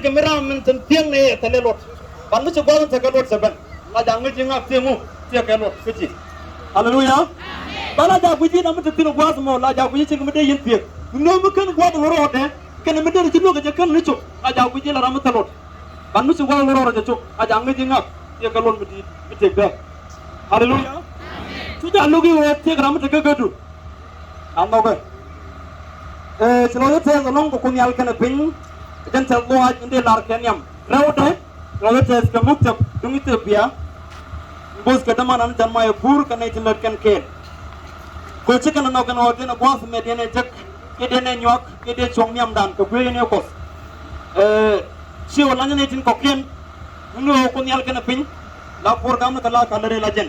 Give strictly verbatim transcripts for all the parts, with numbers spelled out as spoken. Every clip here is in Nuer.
Kɛ mi ram min thi̱n thiäŋ ni yɛ thilɛ luɔt. Ban mi ci gua̱th in tekɛ luɔt cɛ ben. La ja̱ ŋäc ji̱ ŋak thiäŋ ŋu, thiäŋ kɛ luɔt kä ji̱. Aleluya. Ba la ja̱ gui̱c ji̱ na mi te thi̱n gua̱th mɔ, la ja̱ gui̱c ji̱ cieŋ mi dee yɛn thiäŋ. Duundɛ mi ken gua̱th luɔt rɔɔdɛ, kɛn mi dee ci luɔk kɛ jɛ ken ni cop, la ja̱ gui̱c ji̱ la ram mi thil luɔt. Ban mi ci gua̱th luɔt rɔɔdɛ cɛ cop, la ja̱ ŋäc ji̱ ŋak, thiäŋ kɛ luɔt mi di̱i̱t, mi tëkdä. Aleluya. Cu ja̱ lo̱k i̱ ɣöö thiäŋ ram mi te kä kädu. A nhɔkɛ. Ɛ, ci lɔcdä tɛth ɛlɔ̱ŋ kɛ Kuoth Nhial kɛnɛ piny. Jɛn tɛth lɔaac in dee lar kɛ nhiam. Rɛwdɛ, ci lɔcdä tɛth kɛ Mukthɛp duŋ Ithiopia. Bo̱th kɛ däman an jɛn ma yɛ pur kɛ nɛy ti lät kɛn kɛɛl. Kɛ ci kɛn ɛ nhɔk kɛn ɣɔw diɛn ɛ gua̱a̱th mɛ diɛn ɛ jek, kiɛ diɛn ɛ nyuak, kiɛ diɛn cuɔ̱ŋ nhiamdan kɛ gui̱i̱c ni Kuɔth. Ɛ, ci wä la̱ny ni tin kɔ̱kiɛn. Wun ɣöö Kuoth Nhial kɛnɛ piny, la program ni kɛ la kal rɛy la jɛn.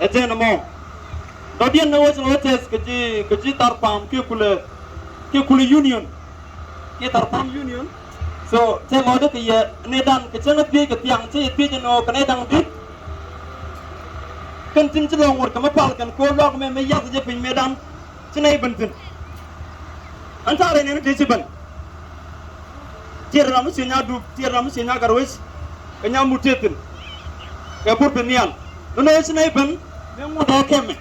Ɛ jɛn ɛmɔ. Dɔ̱diɛn ni wä ci lɔcdä tɛth kɛ ji̱, kɛ ji̱ Tharpam kiɛ kulɛ, kiɛ kulɛ union. Kiɛ Tharpam union. So, tɛ lɔcdä kɛ yɛ nɛy dan kɛ cäŋ a thiec kɛ thiaŋ, cä yɛ thiec ɛn ɣöö kɛ nɛy da̱ŋ di̱t. Kɛn tin ci lɔ̱ŋ wut kɛ mi pal kɛn ko̱o̱l luaak mɛ, mi yath jɛ piny mëëdan. Ci nɛy ben thi̱n. Ɛn ta̱a̱ rɛy nɛn tëë ci ben. Tiɛɛr ram mi cie nya dup, tiɛɛr ram mi cie nya garwec. Kɛ nya mut tëë thi̱n. Kɛ pur bi nhial. Nɔnɔ ci nɛy ben. Mëë ŋuɔ̱t ɛ kɛmɛ.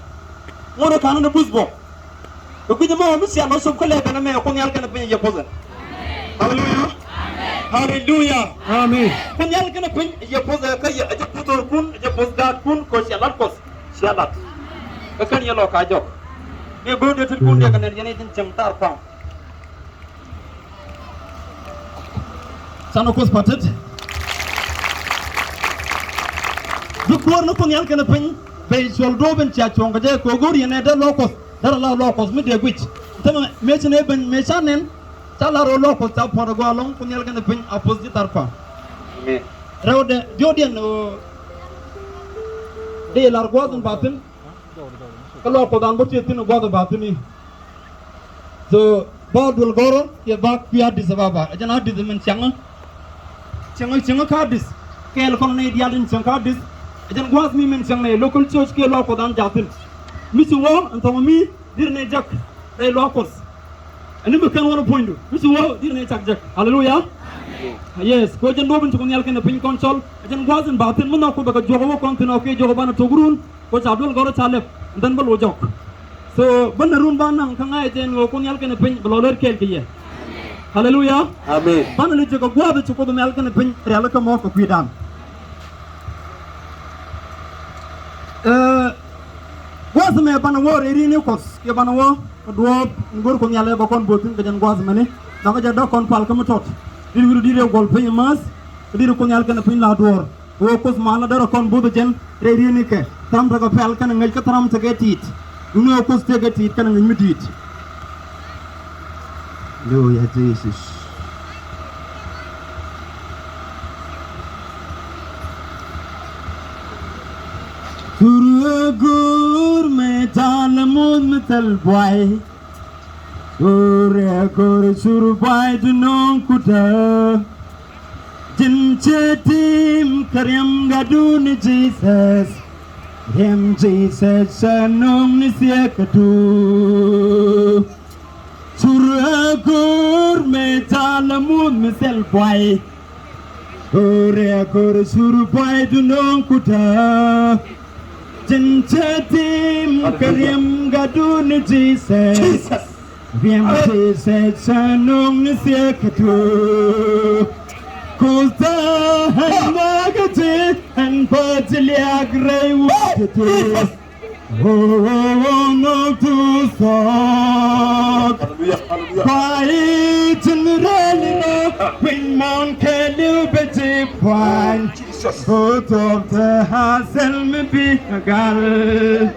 Ŋuɔ̱t ɛ ka̱n ni buth bɔ. Kɛ guic ɛmɔ mi cia lɔ cop kä lɛ ben ɛmɛ Kuoth Nhial kɛnɛ piny yɛ puɔ̱th ɛ. Haleluya. Haleluya. Amen. Kuoth Nhial kɛnɛ piny yɛ puɔ̱th ɛ kä yɛ, ɛ jɛ puɔ̱th ɣöörkun, ɛ jɛ puɔ̱th gaatkun, kɛ cia lat Kuɔth. Cia lat. Kä kɛn yɛ lɔ ka jɔk. Ni go̱o̱r dee tet kun dee kɛ nɛn yɛn i̱ tin cieŋ Tharpam. Canɛ Kuoth pa̱t tet. Bi kuäär ni Kuoth Nhial kɛnɛ piny ben cuɔl duɔ̱ɔ̱p in cia cuɔ̱ŋ kɛ jɛ kɛ ɣöö go̱o̱r yɛn ɛ dee luaak Kuɔth, dee rɔ la luaak Kuɔth mi dee guic. Tämɛ mëë ci nɛ ben mëë ca nɛn. Ca lar ɣöö luaak Kuɔth ca puɔ̱t ɛ gɔaa ɛlɔ̱ŋ Kuoth Nhial kɛnɛ piny a puɔ̱th ji̱ Tharpam. Amen. Rɛwdɛ diɔ̱ɔ̱kdiɛn ɣöö dee lar gua̱a̱th in ba thi̱n. Kä luaak Kuɔth an bä tëë thi̱n gua̱a̱th in ba thi̱n i̱. So ba duel gɔ̱rä kiɛ ba kui̱ Addis Ababa. Ɛ jɛn Addis min cäŋä. Cäŋä, cäŋä kä Addis. Kɛɛl kɔn nɛy diaal tin cäŋ kä Addis. Ɛ jɛn gua̱a̱th mi min cäŋ nɛy local church kiɛ luaak Kuɔth an jaathin. Mi ci wä ɛn thɔŋ mi. Di̱t nɛ jak rɛy luaak Kuɔth. Ɛn ni mi kɛn wä ni puɔ̱nydu mi ci wä di̱t nɛ cak jak. Haleluya. Yes, kɛ jɛn duɔ̱ɔ̱p in ci Kuoth Nhial kɛnɛ piny kɔn cɔl. Ɛ jɛn gua̱a̱th in ba thi̱n mi nhɔk Kuoth bɛ kɛ juɔk wä kɔn thi̱n ɔ kiɛ juɔk banɛ tok run. Kɛ ca duel gɔ̱rä ca lɛp ɛn then bä lo̱c jɔk. So bänɛ run ba naŋ kä ŋa̱c ɛ jɛn ɣöö Kuoth Nhial kɛnɛ piny bɛ lɔ lɛr kɛɛl kɛ yɛ. Haleluya. Amen. Banɛ li jɛ kɛ gua̱a̱th ci Kuoth Nhial kɛnɛ piny rialikä mɔ kɛ kui̱dan. Ɛ, gua̱a̱th mɛ banɛ wä rɛy ri̱n i̱ Kuɔth kiɛ banɛ wä kɛ duɔ̱ɔ̱p in go̱r Kuoth Nhial ɛ bɛ kɔn bo̱o̱th thi̱n kɛ jɛn gua̱a̱th mɛni. Dɔ̱ŋ kɛ jɛ dɔ̱k kɔn pal kä mi tɔt. Di̱t wi̱i̱du di̱t ɛ guɔl piny i̱ mäth. Kɛ di̱t Kuoth Nhial kɛnɛ piny la duɔ̱ɔ̱r. Kɛ ɣöö Kuoth malä derɛ kɔn bo̱o̱th ɛ jɛn rɛy ri̱n i̱ kɛ. Thäram tekɛ pɛl kɛnɛ ŋäc kä thäram tekɛ ti̱i̱t. Duundɛ ɣöö Kuoth tekɛ ti̱i̱t kɛnɛ ŋäc mi di̱i̱t. Haleluya, Jesus. Thurɛ go̱o̱r mɛ talɛ muth mi thil buay. Thurɛ go̱o̱r thur buay ti nööŋ kutdä. Ji̱n cɛ tim kɛ riɛm gatdu ni Jesus. Riɛm Jesus cɛ nööŋ ni thieekädu. Thurɛ go̱o̱r mɛ talɛ muth mi thil buay. Go̱o̱rɛ go̱o̱r thur buay ti nööŋ kutdä. Ji̱n cɛ tim kɛ riɛm gatdu ni Jesus. Jesus. Riɛm Jesus cɛ nööŋ ni thieekädu. Kutdä ɛn bäkɛ ti ɛn bä ti liak rɛy wut ti ti. Oh, oh, oh, no, tu thok. Hallelujah, hallelujah. Quiet in the rally, no, when man can you be deep wine. Jesus. Go to the house and me be a girl.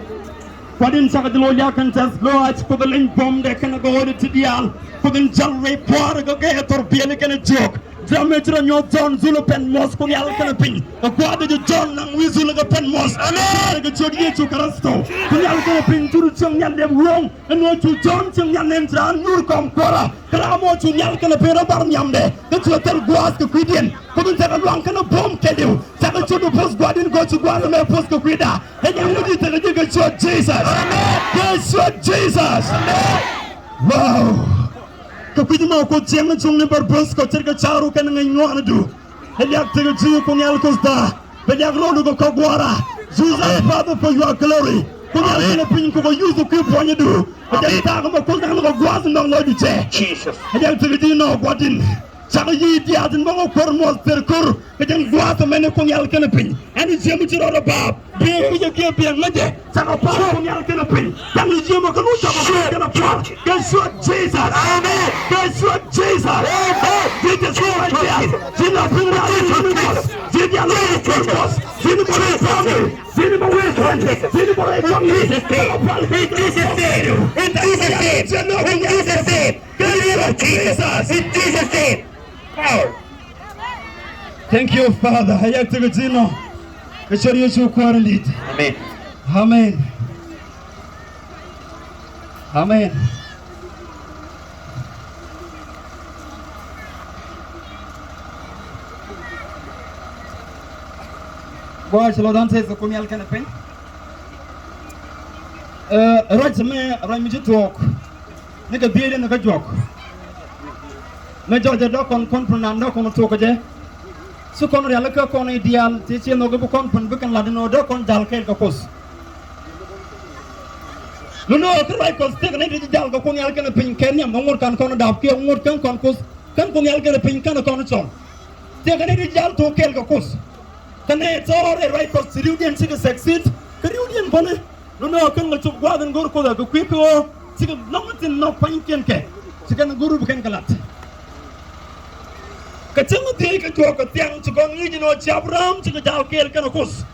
Kuat in cakɛ jɛ lo̱c liak kɛn tɛth lo̱c Kuoth in leny buɔ̱mdɛ kɛnɛ gɔɔydɛ ti diaal. Kuoth in jäl rɛy pua̱a̱r kɛ gɛɛ thɔr biɛli kɛnɛ jiök. Jam mëë ci rɔ nyuɔ̱th Jɔ̱ɔ̱n dhulɛ Patmos, Kuoth Nhial kɛnɛ piny. Kɛ gua̱a̱th jɛ Jɔ̱ɔ̱n naŋ wi̱i̱ dhulɛ kɛ Patmos. Amen. Kɛ ciöt Yecu Kritho. Kuoth Nhial kɛnɛ piny, thur cieŋ Nhial liɛp ruɔ̱ŋ. Ɛn ɣöö cu Jɔ̱ɔ̱n cieŋ Nhial nɛn ci raan nyuur kɔm kuɔrä. Kɛ ram ɔ cu Nhial kɛnɛ piny rɔ bar nhiamdɛ. Kä cuɛ thil gua̱a̱th kɛ kui̱diɛn. Kuoth in tekɛ luaŋ kɛnɛ buɔ̱m kɛɛliw. Tekɛ ciöt bi puɔ̱th gua̱a̱th in gɔ̱ ci gua̱a̱th ɛmɛ puɔ̱th kɛ kui̱da. Ɛ nyɛ ŋuci tekɛ ji̱ kɛ ciöt Jesus. Amen. Kɛ ciöt Jesus. Amen. Wow. Kɛ kui̱c ma Kuoth cieŋ ni cuŋni bär bo̱th kɛ ce̱tkɛ ca̱ru kɛn ŋäc ŋɔaanidu. Ɛ liak tekɛ ji̱ Kuoth Nhial Kuoth thaa. Bɛ liak rɔɔdu kɛ kɔk gua̱a̱ra. Use us, Father, for your glory. Kuoth Nhial kɛnɛ piny kukɛ use kui̱ puɔ̱nydu. Kɛ jɛn ta̱a̱ kɛ mɛ Kuoth Nhial kɛ gua̱a̱th in dɔ̱ŋ lɔcdu cɛ. Jesus. Ɛ liak tekɛ ji̱ nɔ gua̱din. Cakɔ yiëë diaal tin bä kɔ kuäär muɔth thil ko̱r kɛ jɛn gua̱a̱th ɛmɛn ni Kuoth Nhial kɛnɛ piny. Ɛn ji̱ mi ci rɔɔdɛ baap. Biɛ mi jɛ kiɛ biɛ ŋäcɛ. Cakɔ pa̱a̱r Kuoth Nhial kɛnɛ piny. Cakɔ ji̱ mi kä lu cakɔ pa̱a̱r kɛnɛ pa̱a̱r. Kɛ cuɔt Jesus. Amen. Kɛ cuɔt Jesus. Amen. Ji̱ jɛ cuɔt diaal. Ji̱ la piny la ji̱ ni muɔth. Ji̱ diaal la piny muɔth. Ji̱ ni muɔth family. Ji̱ ni muɔth family. Ji̱ ni muɔth family. In Jesus' name. In Jesus' name. In Jesus' name. Thank you, Father. Ɛ liak tekɛ ji̱ nɔ. Kɛ ciöt Yecu Kuäär in di̱i̱t. Amen. Amen. Amen. Gua̱a̱c lɔ dan teth kɛ Kuoth Nhial kɛnɛ piny. Ɛ, ruac mɛ, ruac mi ci tuɔɔk. Ni kɛ bieydiɛn ni kä juɔk. Mɛ jɔɔcɛ dɔ̱k kɔn kɔn pun nan dɔ̱k kɔn tuɔk kɛ jɛ. Ci kɔn rialikä kɔn i̱ diaal ti ci nhɔk i̱ bi kɔn pun bi kɛn lat inɔ dee kɔn jal kɛɛl kɛ Kuoth. Lunɔ kä ruac Kuɔth tëëkɛ ni ti jal kɛ Kuoth Nhial kɛnɛ piny kɛ nhiam ŋuɔ̱t kan kɔn dap kiɛ ŋuɔ̱t kɛn kɔn Kuoth kɛn Kuoth Nhial kɛnɛ piny kɛn kɔn cɔl. Tëëkɛ ni ti jal tuɔk kɛɛl kɛ Kuoth. Kɛnɛ tɔɔr ɛ ruac Kuɔth ci riwdiɛn cikɛ succeed kä riwdiɛn bäni. Lunɔ kɛn kɛ cop gua̱a̱th in go̱r Kuoth ɛ kɛ kui̱ kä ɣöö cikɛ lɔ̱ŋ tin nhɔk pua̱nykiɛn kɛ ci kɛn go̱r bi kɛn kɛ lat. Kɛ cäŋ dhiec kɛ juɔk kɛ thiaŋ ci kɔn ŋi̱i̱c inɔ ci Abraham cikɛ jal kɛɛl kɛnɛ Kuoth.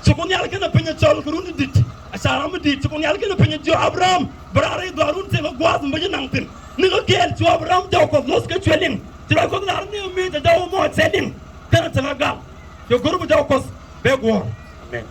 Ci Kuoth Nhial kɛnɛ piny ɛ cɔl kɛ run ti di̱t. A ca ram mi di̱t ci Kuoth Nhial kɛnɛ piny ɛ jiök Abraham bɛ raar rɛy dhɔaarun tëëkɛ gua̱a̱th mi bä ji̱ naŋ thi̱n. Ni kɛ kɛɛl cu Abraham jɔw Kuɔth lo̱th kɛ cuɛ liŋ. Ci ruac Kuɔth lar ni mi cɛ jɔw mɔ cɛ liŋ. Kɛnɛ te ŋa gal. Cɛ go̱r bi jɔw Kuɔth bɛ guɔ̱ɔ̱r. Amen.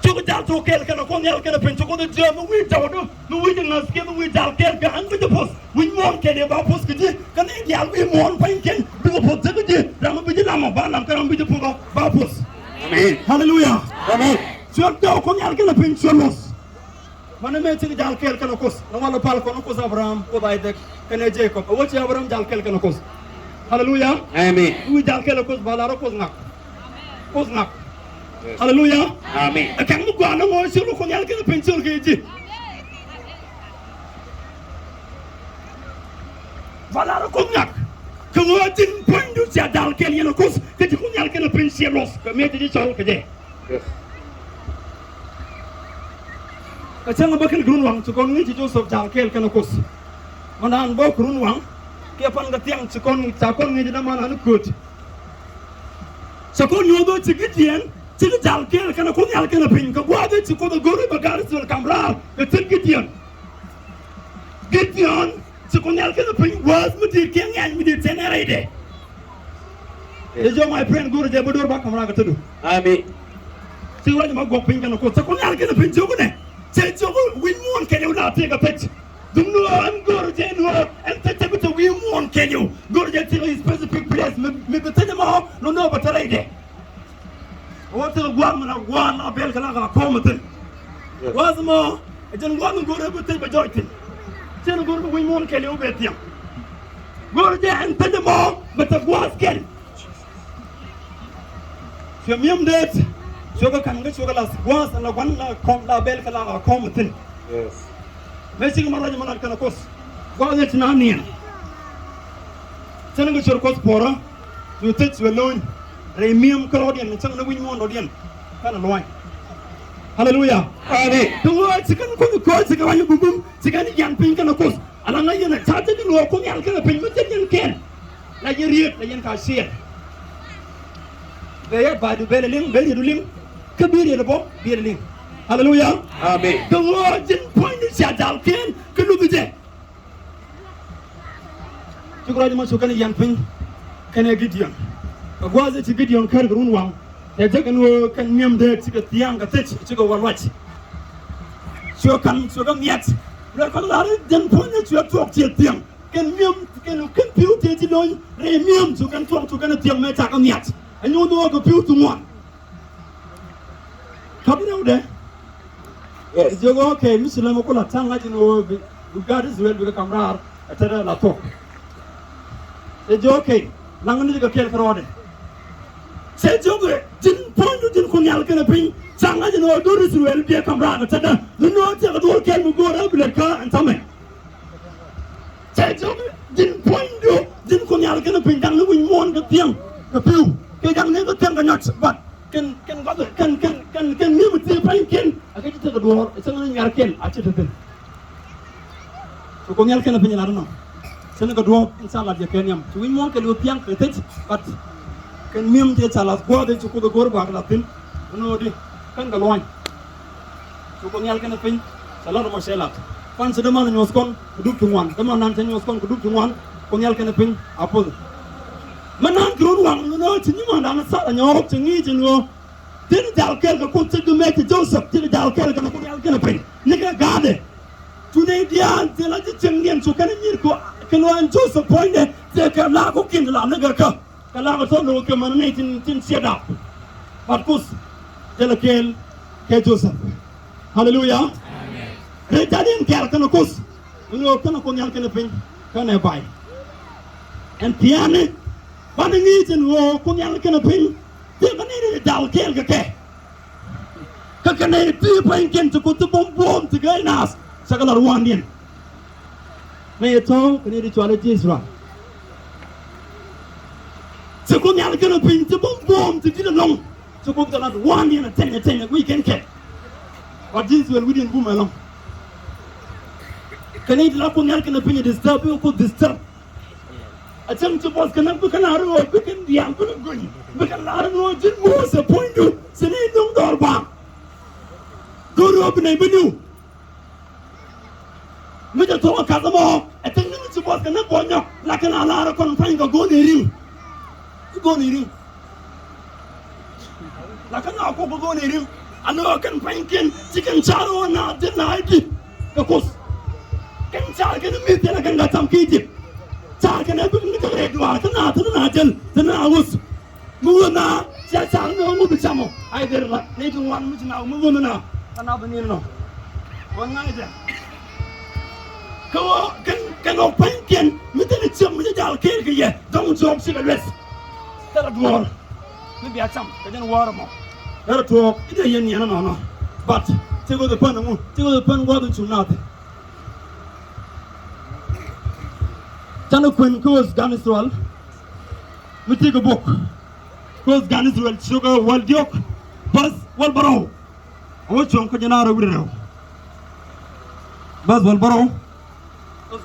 Cukɛ jal tuk kɛɛl kɛnɛ Kuoth Nhial kɛnɛ piny, cukɛ jiök mi wi̱i̱ jɔwdu, mi wi̱i̱ ji̱ ŋa̱thkiɛn, mi wi̱i̱ jal kɛɛl kɛ ɣän bi ji̱ puɔ̱th, wi̱c muɔ̱ɔ̱n kɛɛliw ba puɔ̱th kɛ ji̱, kɛ ni diaal wi̱i̱ muɔ̱ɔ̱n pa̱nykiɛn, bikɛ puɔ̱th tekɛ ji̱, ram mi bi ji̱ lamɔ ba lam, kɛ ram bi ji̱ puɔ̱th ba puɔ̱th. Amen. Haleluya. Amen. Cuɛ jɔw Kuoth Nhial kɛnɛ piny cuɛ luɔth. Mani mëë cikɛ jal kɛɛl kɛnɛ Kuoth, ni walɛ pal kɔn Kuoth Abraham, Kuoth Isaac, kɛnɛ Jacob. Ɛ wä ci Abraham jal kɛɛl kɛnɛ Kuoth. Haleluya. Amen. Wi̱i̱ jal kɛɛl kɛ Kuoth ba lar Kuoth ŋak. Kuoth ŋak. Yes. Haleluya. Amen. Ɛ kɛn mi gɔaa ni ŋɔɔ ciöl Kuoth Nhial kɛnɛ piny ciöl kɛ ji̱. Ba lar Kuoth ŋak. Kɛ ŋɔɔ ji̱n puɔ̱nydu cia jal kɛɛl yɛn Kuoth, kɛ ji̱ Kuoth Nhial kɛnɛ piny ciɛ luɔth, kɛ mëë ti ji̱ cɔl kɛ jɛ. Yes. Kä cäŋ bä kɛn kɛ run waŋ ci kɔn ŋi̱i̱c ci Joseph jal kɛɛl kɛnɛ Kuoth. Mɛ naan bä kɛ run waŋ kiɛ pan kɛ thiaŋ ci kɔn, ca kɔn ŋi̱i̱c däman an kööt. Ca kɔn nyuɔth ɣöö ci Gideon, ci kɛ jal kɛɛl kɛnɛ Kuoth Nhial kɛnɛ piny kɛ gua̱a̱th ëë ci Kuoth ɛ go̱r i̱ bɛ gaat Israel ka̱m raar kɛ thil Gideon. Gideon ci Kuoth Nhial kɛnɛ piny gua̱a̱th mi di̱i̱t kiɛ ŋiany mi di̱i̱t cɛ nɛ rɛydɛ. Ɛ jɔw my friend go̱o̱rɛ jɛ bä do̱r ba ka̱m raar kɛ tetdu. Amen. Ci ruac ma guɔk piny kɛnɛ Kuoth ci Kuoth Nhial kɛnɛ piny ci wä bi nɛ. Cɛ ci wä wi̱c muɔ̱ɔ̱n kɛɛliw la tëëkɛ pec. Duŋni ɣöö ɛn go̱o̱rɛ jɛ ɛn ɣöö ɛn thec cɛ bi te wi̱i̱ muɔ̱ɔ̱n kɛɛliw. Go̱o̱rɛ jɛ tëëkɛ specific place mi, mi bi thec ɛmɔ lo̱n ni ɣöö bɛ te rɛydɛ. Wä thil gua̱a̱th mi la gua̱a̱th la bɛl kɛ la kɛ la kɔm thi̱n. Yes. Gua̱a̱th mɔ ɛ jɛn gua̱a̱th mi go̱o̱rɛ bi thec bɛ jɔɔc thi̱n. Cɛn go̱o̱rɛ bi wi̱i̱ muɔ̱ɔ̱n kɛɛliw bɛ thiaŋ. Go̱o̱rɛ jɛ ɛn thec ɛmɔ bɛ te gua̱a̱th kɛl. Cuɛ mi̱em deet. Cuɛ kɛ ka̱n kä cuɛ kɛ la gua̱a̱th la gua̱a̱th la kɔm la bɛl kɛ la kɔm thi̱n. Yes. Mëë cikɛ ma ruac ma lat kɛnɛ Kuoth. Gua̱a̱th ɛ ci na niɛn. Cɛn kɛ cuɛ Kuoth puɔrä. Cuɛ thec cuɛ lo̱ny. Rɛy mi̱em kärɔɔdiɛn cäŋ ni wi̱c muɔ̱ɔ̱n dɔ̱diɛn. Kɛnɛ luɔ̱ny. Haleluya. Amen. Ti ɣöö ci kɛn Kuoth kɔc ci kɛ ruac bum bum ci kɛn yan piny kɛnɛ Kuoth. Ala ŋa̱c yɛn a ca thec ni ɣöö Kuoth Nhial kɛnɛ piny mi thec yɛn kɛn. La yɛn riet la yɛn ka ciɛɛl. Bɛ yɛ ba du bɛ lɛ liŋ bɛ riet du liŋ. Kä bi riet bɔ bi lɛ liŋ. Haleluya. Amen. Kɛ ɣöö ji̱n puɔ̱nydu cia jal kɛn kä luth jɛ. Cuk ruac ma cu kɛn yan piny kɛnɛ Gideon. Kɛ gua̱a̱th ci Gideon kär kɛ run waŋ. Cɛ jek ɛn ɣöö kɛn mi̱em dee cikɛ thia̱a̱ŋ kɛ thec cikɛ wä ruac. Cuɛ ka̱n cuɛ kɛ miɛt. Luɛt kɔn lar jɛn puɔ̱nydu cuɛ tuɔɔk ciɛ thia̱a̱ŋ. Kɛn mi̱em kɛn kɛn pi̱w tëë ci lo̱ny rɛy mi̱em cu kɛn tuɔɔk cu kɛn thiäŋ mëë cakɛ miac. Ɛ nyuuth ɣöö kɛ pi̱w thuŋ ŋuan. Ka̱p rɛwdɛ. Yes. Ɛ jiök ɣöö kɛ mi ci lɛm ɛ ku la ta̱ŋ ŋa̱c in ɣöö bi, bi gaat Israel bikɛ ka̱m raar. Ɛ tɛtdä la thuɔ̱k. Cɛ jiök, okay, laŋ ni kɛ kɛɛl kärɔɔdɛ. Cɛ jiök, ji̱n puɔ̱nydu ji̱n Kuoth Nhial kɛnɛ piny. Ca ŋa̱c ɛn ɣöö do̱r I-thɛ-rɛl biɛ ka̱m raar kɛ tɛtdä. Ni nööŋ tiɛɛk kɛ duɔ̱ɔ̱r kɛl mi go̱o̱r ɛ bi lät kä ɛn täämɛ. Cɛ jiök, ji̱n puɔ̱nydu ji̱n Kuoth Nhial kɛnɛ piny, da̱ŋ ni wi̱i̱ muɔ̱ɔ̱n kɛ thiäŋ kɛ pi̱w, kɛ da̱ŋ ni kɛ thiäŋ kɛ nyɔt, but kɛn, kɛn gɔth, kɛn, kɛn, kɛn, kɛn ni mi thiee pa̱nykiɛn a kɛ ji̱ tekɛ duɔ̱ɔ̱r, ɛ cäŋ ni nyuarkiɛn a ci te thi̱n. Ci Kuoth Nhial kɛnɛ piny ɛ lat ɛnɔ. Cä ni kɛ duɔ̱ɔ̱p in ca lat jɛ kɛ nhiam. Ci wi̱c muɔ̱ɔ̱n kɛ li̱w thia̱ŋ kɛ thec, but kɛn mi̱em tëë ca lath gua̱a̱th in ci Kuoth ɛ go̱o̱r bak lath thi̱n. Ɛn ɣöö di kɛn kɛ luɔ̱ny. Ci Kuoth Nhial kɛnɛ piny cɛ lat ɛmɔ cɛ lat. Pan ci däman nyuɔ̱th kɔn kɛ dup ti ŋuan. Däman nan cɛ nyuɔ̱th kɔn kɛ dup ti ŋuan. Kuoth Nhial kɛnɛ piny a poth. Mɛ nan kɛ run waŋ ɛn ɣöö ci nyimandan Thara Nyɔɔk cɛ ŋi̱i̱c ɛn ɣöö Tin jal kɛɛl kɛ Kuoth, tin di mɛ ti Joseph, tin jal kɛɛl kɛ Kuoth Nhial kɛnɛ piny. Ni kɛ gaatdɛ. Cu nɛy diaal thilɛ ji̱ cieŋdiɛn cu kɛn nyi̱i̱r kɛ, kɛ ɣöö ɛn Joseph puɔ̱nydɛ, thilɛ kɛ la kɔ̱kiɛn la ni kɛ kä. Kɛ la kɛ tɔ̱ lo̱k kɛ män nɛy tin, tin ciɛ dap. But Kuoth thilɛ kɛɛl kɛ Joseph. Haleluya. Amen. Rɛy jatdiɛn kɛɛl kɛnɛ Kuoth. Ɛn ɣöö kɛnɛ Kuoth Nhial kɛnɛ piny kɛnɛ bay. Ɛn thia̱a̱ni banɛ ŋi̱i̱c ɛn ɣöö Kuoth Nhial kɛnɛ piny. Thilɛ kɛ nɛy ti jal kɛɛl kɛ kɛ. Kä kɛ nɛy ti pa̱nykiɛn ti Kuoth ti buɔ̱m buɔ̱ɔ̱m ti gäi naath cɛ kɛ lat wandiɛn. Nɛy tɔ̱ kɛ nɛy ti cɔal i̱ ji̱ I-thɛ-rɛl. Ci Kuoth Nhial kɛnɛ piny ti buɔ̱m buɔ̱ɔ̱m ti di̱t ɛlɔ̱ŋ. Ci Kuoth kɛ lat wandiɛn ɛ tɛny ɛ tɛny ɛ guic kɛn kɛ. But ji̱ I-thɛ-rɛl wi̱cdiɛn bumɛ ɛlɔ̱ŋ. Kɛ nɛy ti la Kuoth Nhial kɛnɛ piny ɛ disturb, bikɛ Kuoth disturb. A cäŋ ci buɔth kɛ näk bikɛ lar ɣöö bikɛ diaal bikɛ gony, bikɛ lar ɣöö ji̱n Muthɛ puɔ̱nydu ci ni nuŋ dɔɔr baaŋ. Go̱o̱r ɣöö bi nɛy bi niw. Mi jɛ thuɔ̱k ɛ kath ɛmɔ ɛ thi̱n ni mi ci buɔth kɛ näk buɔth nyɔk la kɛn a lar ɛ kɔn pa̱ny kɛ go̱o̱r ni ri̱ŋ. Go̱o̱r ni ri̱ŋ. La kä na kok bä go̱o̱r ni ri̱ŋ. A lo̱ kɛn pa̱nykiɛn ci kɛn car ɣöö na dhil na i̱ di̱t kɛ Kuoth. Kɛn car kɛn mi̱th thilɛ kɛn ka tham ki Egypt. Car kɛn ɛ bik ni kɛ rɛy duaar kä na thil na jäl thil na ɣöth. Mi ɣöth na cia car ni ɣöö ŋut bi cam ɔ. Ay dhil rat ni ti ŋuan mi ci na mi ɣöth na. Kä na bä ni nɔ. Ɣöth ŋa̱c jɛ. Kä ɣöö kɛn, kɛn ɣöö pa̱nykiɛn mi thilɛ ciek mi ci jal kɛɛl kɛ yɛ. Dɔ̱ŋ jɔɔk cikɛ luɛth. Thilɛ duɔ̱ɔ̱r. Mi bia cam kɛ jɛn wäär ɛmɔ. Rɛl tuɔɔk i̱ dee yɛn niɛn ɛnɔnɔ. But ti Kuoth ɛ pän ɛŋu? Ti Kuoth ɛ pän gua̱a̱th in cuŋ naath. Canɛ kuɛn kä Ɣöth gan I-thɛ-rɛl. Mi ti kɛ bok kä Ɣöth gan I-thɛ-rɛl cukɛ wäl diɔ̱k. Bäth wäl bärɔw. A wä cuɔ̱ŋ kä jɛn a rɛw wi̱cdɛ rɛw. Bäth wäl bärɔw. Ɣöth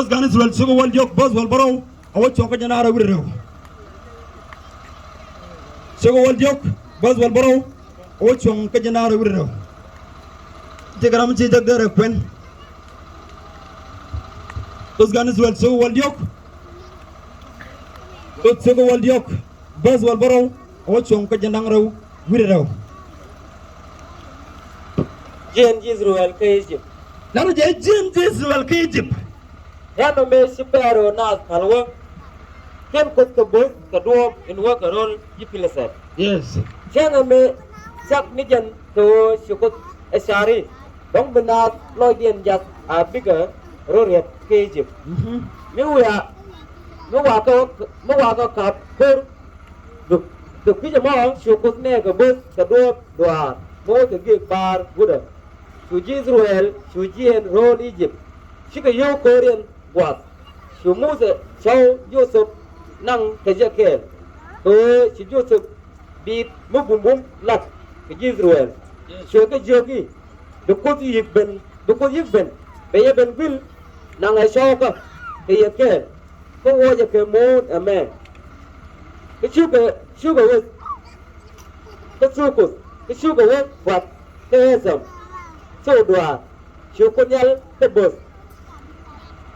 gan I-thɛ-rɛl cukɛ wäl diɔ̱k bäth wäl bärɔw. A wä cuɔ̱ŋ kä jɛn a rɛw wi̱cdɛ rɛw. Cukɛ wäl diɔ̱k bäth wäl bärɔw. A wä cuɔ̱ŋ kä jɛn a rɛw wi̱cdɛ rɛw. Ti kɛ ram ci jek derɛ kuɛn. Ɣöth gan I-thɛ-rɛl cukɛ wäl diɔ̱k. Ɣöth cukɛ wäl diɔ̱k bäth wäl bärɔw. A wä cuɔ̱ŋ kä jɛn da̱ŋ rɛw wi̱cdɛ rɛw. Jiɛn ji̱ I-thɛ-rɛl kä Egypt. Lar jɛ jiɛn ji̱ I-thɛ-rɛl kä Egypt. Täämɛ mëë ci Pɛro naath päl wä, /ken Kuoth kɛ bo̱th kɛ duɔ̱ɔ̱p in wä kɛ ro̱l ji̱ Pilithɛ. Yes. Täämɛ mëë cak ni jɛn kɛ ɣöö ci Kuoth ɛ ca̱ri, dɔ̱ŋ bi naath lɔcdiɛn jath a bikɛ rɔ riɛt kä Egypt. Mhm. Mi wiaa, mi wa̱a̱ kɛ, mi wa̱a̱ kɛ ka̱p ko̱r. Kɛ, kɛ kui̱c ɛmɔ cu Kuoth nɛɛkɛ bo̱th kɛ duɔ̱ɔ̱p duaar mi wä kɛ gi̱i̱k baar wutdä. Cu ji̱ I-thɛ-rɛl cu jiɛɛn ro̱o̱l Egypt. Cikɛ yio̱w ko̱riɛn gua̱a̱th. Cu Muthɛ cɔw Jothɛp naŋ kɛ jɛ kɛɛl. Kɛ ɣöö ci Jothɛp diit mi bumbum lat kɛ ji̱ I-thɛ-rɛl. Cuɛ kɛ jiök i̱, bi Kuoth yi̱k ben, bi Kuoth yi̱k ben, bɛ yɛ ben gui̱l naŋɛ cɔwkä kɛ yɛ kɛɛl. Kä wuɔcɛ kɛ mo̱o̱n ɛmɛ. Kä cukɛ, cukɛ wä, kä cukɛ, kä cukɛ wä pua̱th kä Ɛ-tham. Thok duaar, cu Kuoth Nhial kɛ bo̱th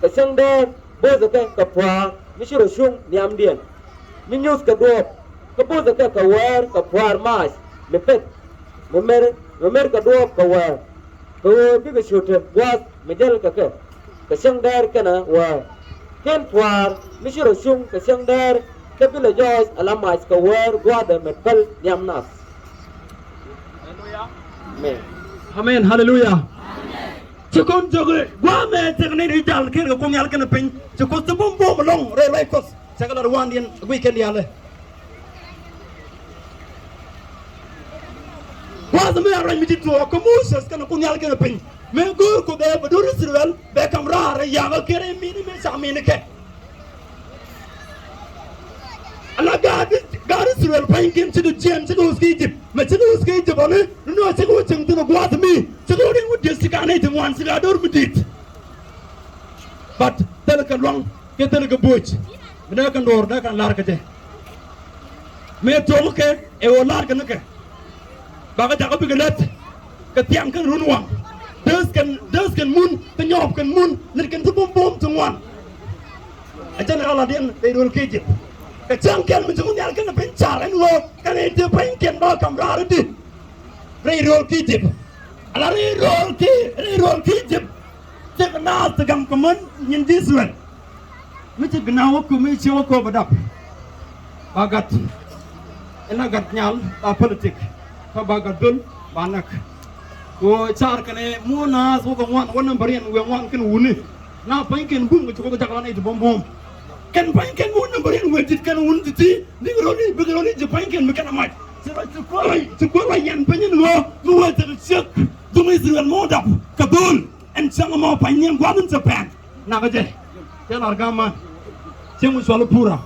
kɛ cäŋ däär, bo̱thɛ kɛ kɛ pua̱a̱r mi ci rɔ cuŋ nhiamdiɛn, mi nyuthkɛ duɔ̱ɔ̱p, kä bo̱thɛ kɛ kɛ wäär kɛ pua̱a̱r maac mi pet, mi mer, mi mer kɛ duɔ̱ɔ̱p kɛ wäär. Kɛ ɣöö bikɛ cio̱t te gua̱a̱th mi jäl kɛ kɛ kɛ cäŋ däär kɛnɛ wäär. /Ken pua̱a̱r mi ci rɔ cuŋ kɛ cäŋ däär kä bi lɛ jɔɔc ala mac kɛ wäär gua̱a̱thdɛ met päl nhiam nath. Amen. Amen. Haleluya. Ci kɔn jɔk i̱ gua̱a̱th mɛ thek ni ri jal kɛn kɛ Kuoth Nhial kɛnɛ piny. Ci Kuoth ti buɔ̱m buɔ̱m ɛlɔ̱ŋ rɛy ruac Kuɔth. Cɛ kɛ lat wandiɛn guic kɛn diaalɛ. Gua̱a̱th mɛ a ruac mi ti tuɔɔk kɛ Moses kɛnɛ Kuoth Nhial kɛnɛ piny. Mɛ go̱o̱r Kuoth ɛ bɛ do̱r I-thɛ-rɛl bɛ ka̱m raar ɛ yakä kɛn rɛy mi̱ni mɛ ca mi̱ni kɛ. Ala gaat, gaat I-thɛ-rɛl pa̱nykiɛn cikɛ jiɛɛn, cikɛ wuth kä I-jëp. Mɛ cikɛ wuth kä I-jëp ɔni, ni nɔ cikɛ wä cieŋ thi̱n ɛ gua̱a̱th mi, cikɛ wä riŋ wä dieth, cikɛ a nɛy ti ŋuan, cikɛ a do̱r mi di̱i̱t. But thilɛ kɛ luaŋ kɛ thilɛ kɛ bo̱o̱c. Mi dee kɛ nuɔɔr dee kɛ la̱r kɛ jɛ. Mëë tuɔɔk kɛ ɛ ɣöö la̱r kɛ ni kɛ. Bakɛ jakä bikɛ lät kɛ thiaŋ kɛn run waŋ. Dee kɛn, dee kɛn mun, kɛ nyɔɔp kɛn mun, nɛr kɛn ti buɔ̱m buɔ̱m ti ŋuan. Ɛ jɛn ɛ ɣä la̱tdiɛn rɛy rööl kä I-jëp. Kɛ cäŋ kɛn mi ci Kuoth Nhial kɛnɛ piny car ɛn ɣöö kɛn ɛ ti pa̱nykiɛn bä ka̱m raar i̱di rɛy rööl kä I-jëp. Ala rɛy rööl kä, rɛy rööl kä I-jëp. Cɛ kɛ naath ti gaŋ kɛ män nyin ji̱ I-thɛ-rɛl. Mi ci gɛ naath wä köp, mi ci wä köp bɛ dap. Ba gat. Ɛn a gat nyal ba politik. Kä ba gat dhöl ba näk. Kɛ ɣöö car kɛnɛ muɔ̱ɔ̱n naath wä kɛ ŋuan, wä nambäriɛn wëë ŋuan kɛn wuni. Na pa̱nykiɛn bum kɛ ci wä kɛ jakä la nɛy ti buɔ̱m buɔ̱m. Kɛn pa̱nykiɛn wä nambäriɛn wëë di̱t kɛn wuni ti̱ti̱. Bikɛ rɔ̱ ni, bikɛ rɔ̱ ni ji̱ pa̱nykiɛn mi kɛn a mac. Ci kuäär wa, ci kuäär wa yɛn piny ɛn ɣöö mi wëë thil ciek. Dhum I-thɛ-rɛl mɔ dap kɛ dhöl. Ɛn cäŋ ɛmɔ pa̱ny ni ɛn gua̱a̱th in cɛ pɛn. Nakä jɛ. Cɛ lar ga̱a̱m man. Cieŋ mi cual i̱ Pura.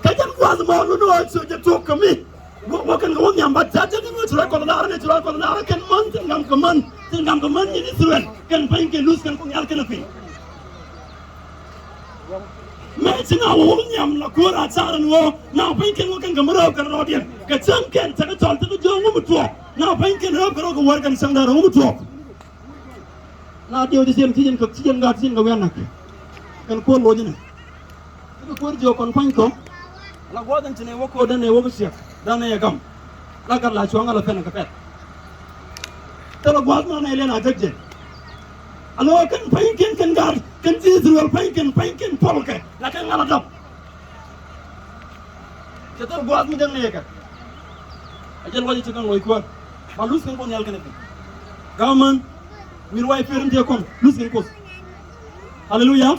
Kä jɛn gua̱a̱th ɛmɔ luni ɣöö cɛ jɛ tuɔɔk kä mi. Wä, wä kɛn kɛ wä nhiam, but ca jɛ kɛn wä ci ruac Kuɔth lar ni, ci ruac Kuɔth lar kɛn män, tin gam kɛ män, tin gam kɛ män nyin I-thɛ-rɛl. Kɛn pa̱ny kɛn luth kɛn Kuoth Nhial kɛnɛ piny. Mëë ci na wä wä nhiam la kuäär a car ɛn ɣöö na pa̱ny kɛn wä kɛn kɛ mi rööp kɛn rɔɔdiɛn. Kɛ cäŋ kɛn cɛ kɛ cɔl, cɛ kɛ jiök ŋu mi tuɔɔk. Na pa̱ny kɛn rööp kɛ rɔɔk kɛ wäär kɛn cäŋ dee rɔɔk ŋu mi tuɔɔk. Na diɛw ti cien, ti cien kɛ, ti cien gat, ti cien kɛ wian nak. Kɛn kuɔl loc inɛ. Ti kɛ kuɔl jiök kɔn pa̱ny kɔ. La gua̱a̱th in ci nɛ wä ko̱o̱t, dan nɛ wä bi ciɛk, dan nɛ yɛ gam. La gat la cua̱ŋ ala pɛn kɛ pɛt. Thilɛ gua̱a̱th ma nɛ lɛn a jek jɛ. Ala wä kɛn pa̱ny kɛn, kɛn gat, kɛn ji̱ I-thɛ-rɛl pa̱ny kɛn, pa̱ny kɛn puɔl kɛ. La kɛn ŋa̱l a dap. Cɛ thil gua̱a̱th mi dee ŋäc kɛ. A jɛn wacɛ ci kɛn loc kuäär. Ba luth kɛn Kuoth Nhial kɛnɛ piny. Ga̱a̱män, wi̱i̱ ruac pier in tëë kɔn, luth kɛn Kuoth. Haleluya.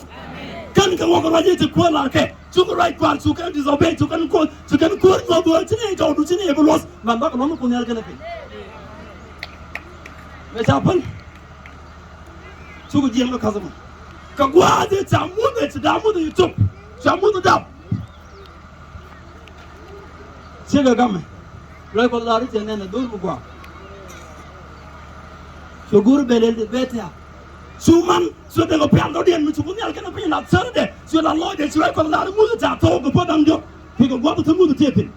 Kɛn kɛ wä kɛ ruac i̱ ci kuäär lar kɛ. Cukɛ ruac kua̱r, cukɛ disobey, cukɛ kuäär, cukɛ kuäär nyuɔth wä, ci ni jɔwdu, ci ni bi luɔth. Man bakɛ luɔth ni Kuoth Nhial kɛnɛ piny. Mɛ ca päl. Cukɛ jiɛn kɛ ka̱th ɛmɔ. Kɛ gua̱a̱th i̱ ca muth ɛ ci da̱a̱ muth i̱ cop. Ca muth i̱ dap. Cikɛ gamɛ. Ruac Kuɔth lar i̱ cɛ nɛn ɛ dho̱r mi gua̱a̱. Cɛ go̱o̱r bɛ lɛl bɛ tia̱a̱. Cu man, cu dee kɛ pial dɔ̱diɛn mi cu Kuoth Nhial kɛnɛ piny la thärdɛ. Cu la lɔcdɛ, cu ruac Kuɔth lar i̱ muth i̱ ca thɔɔk kɛ puɔ̱th da̱ŋ diɔ̱k. Kui̱ kɛ gua̱a̱th i̱ te muth i̱ tiee thi̱n.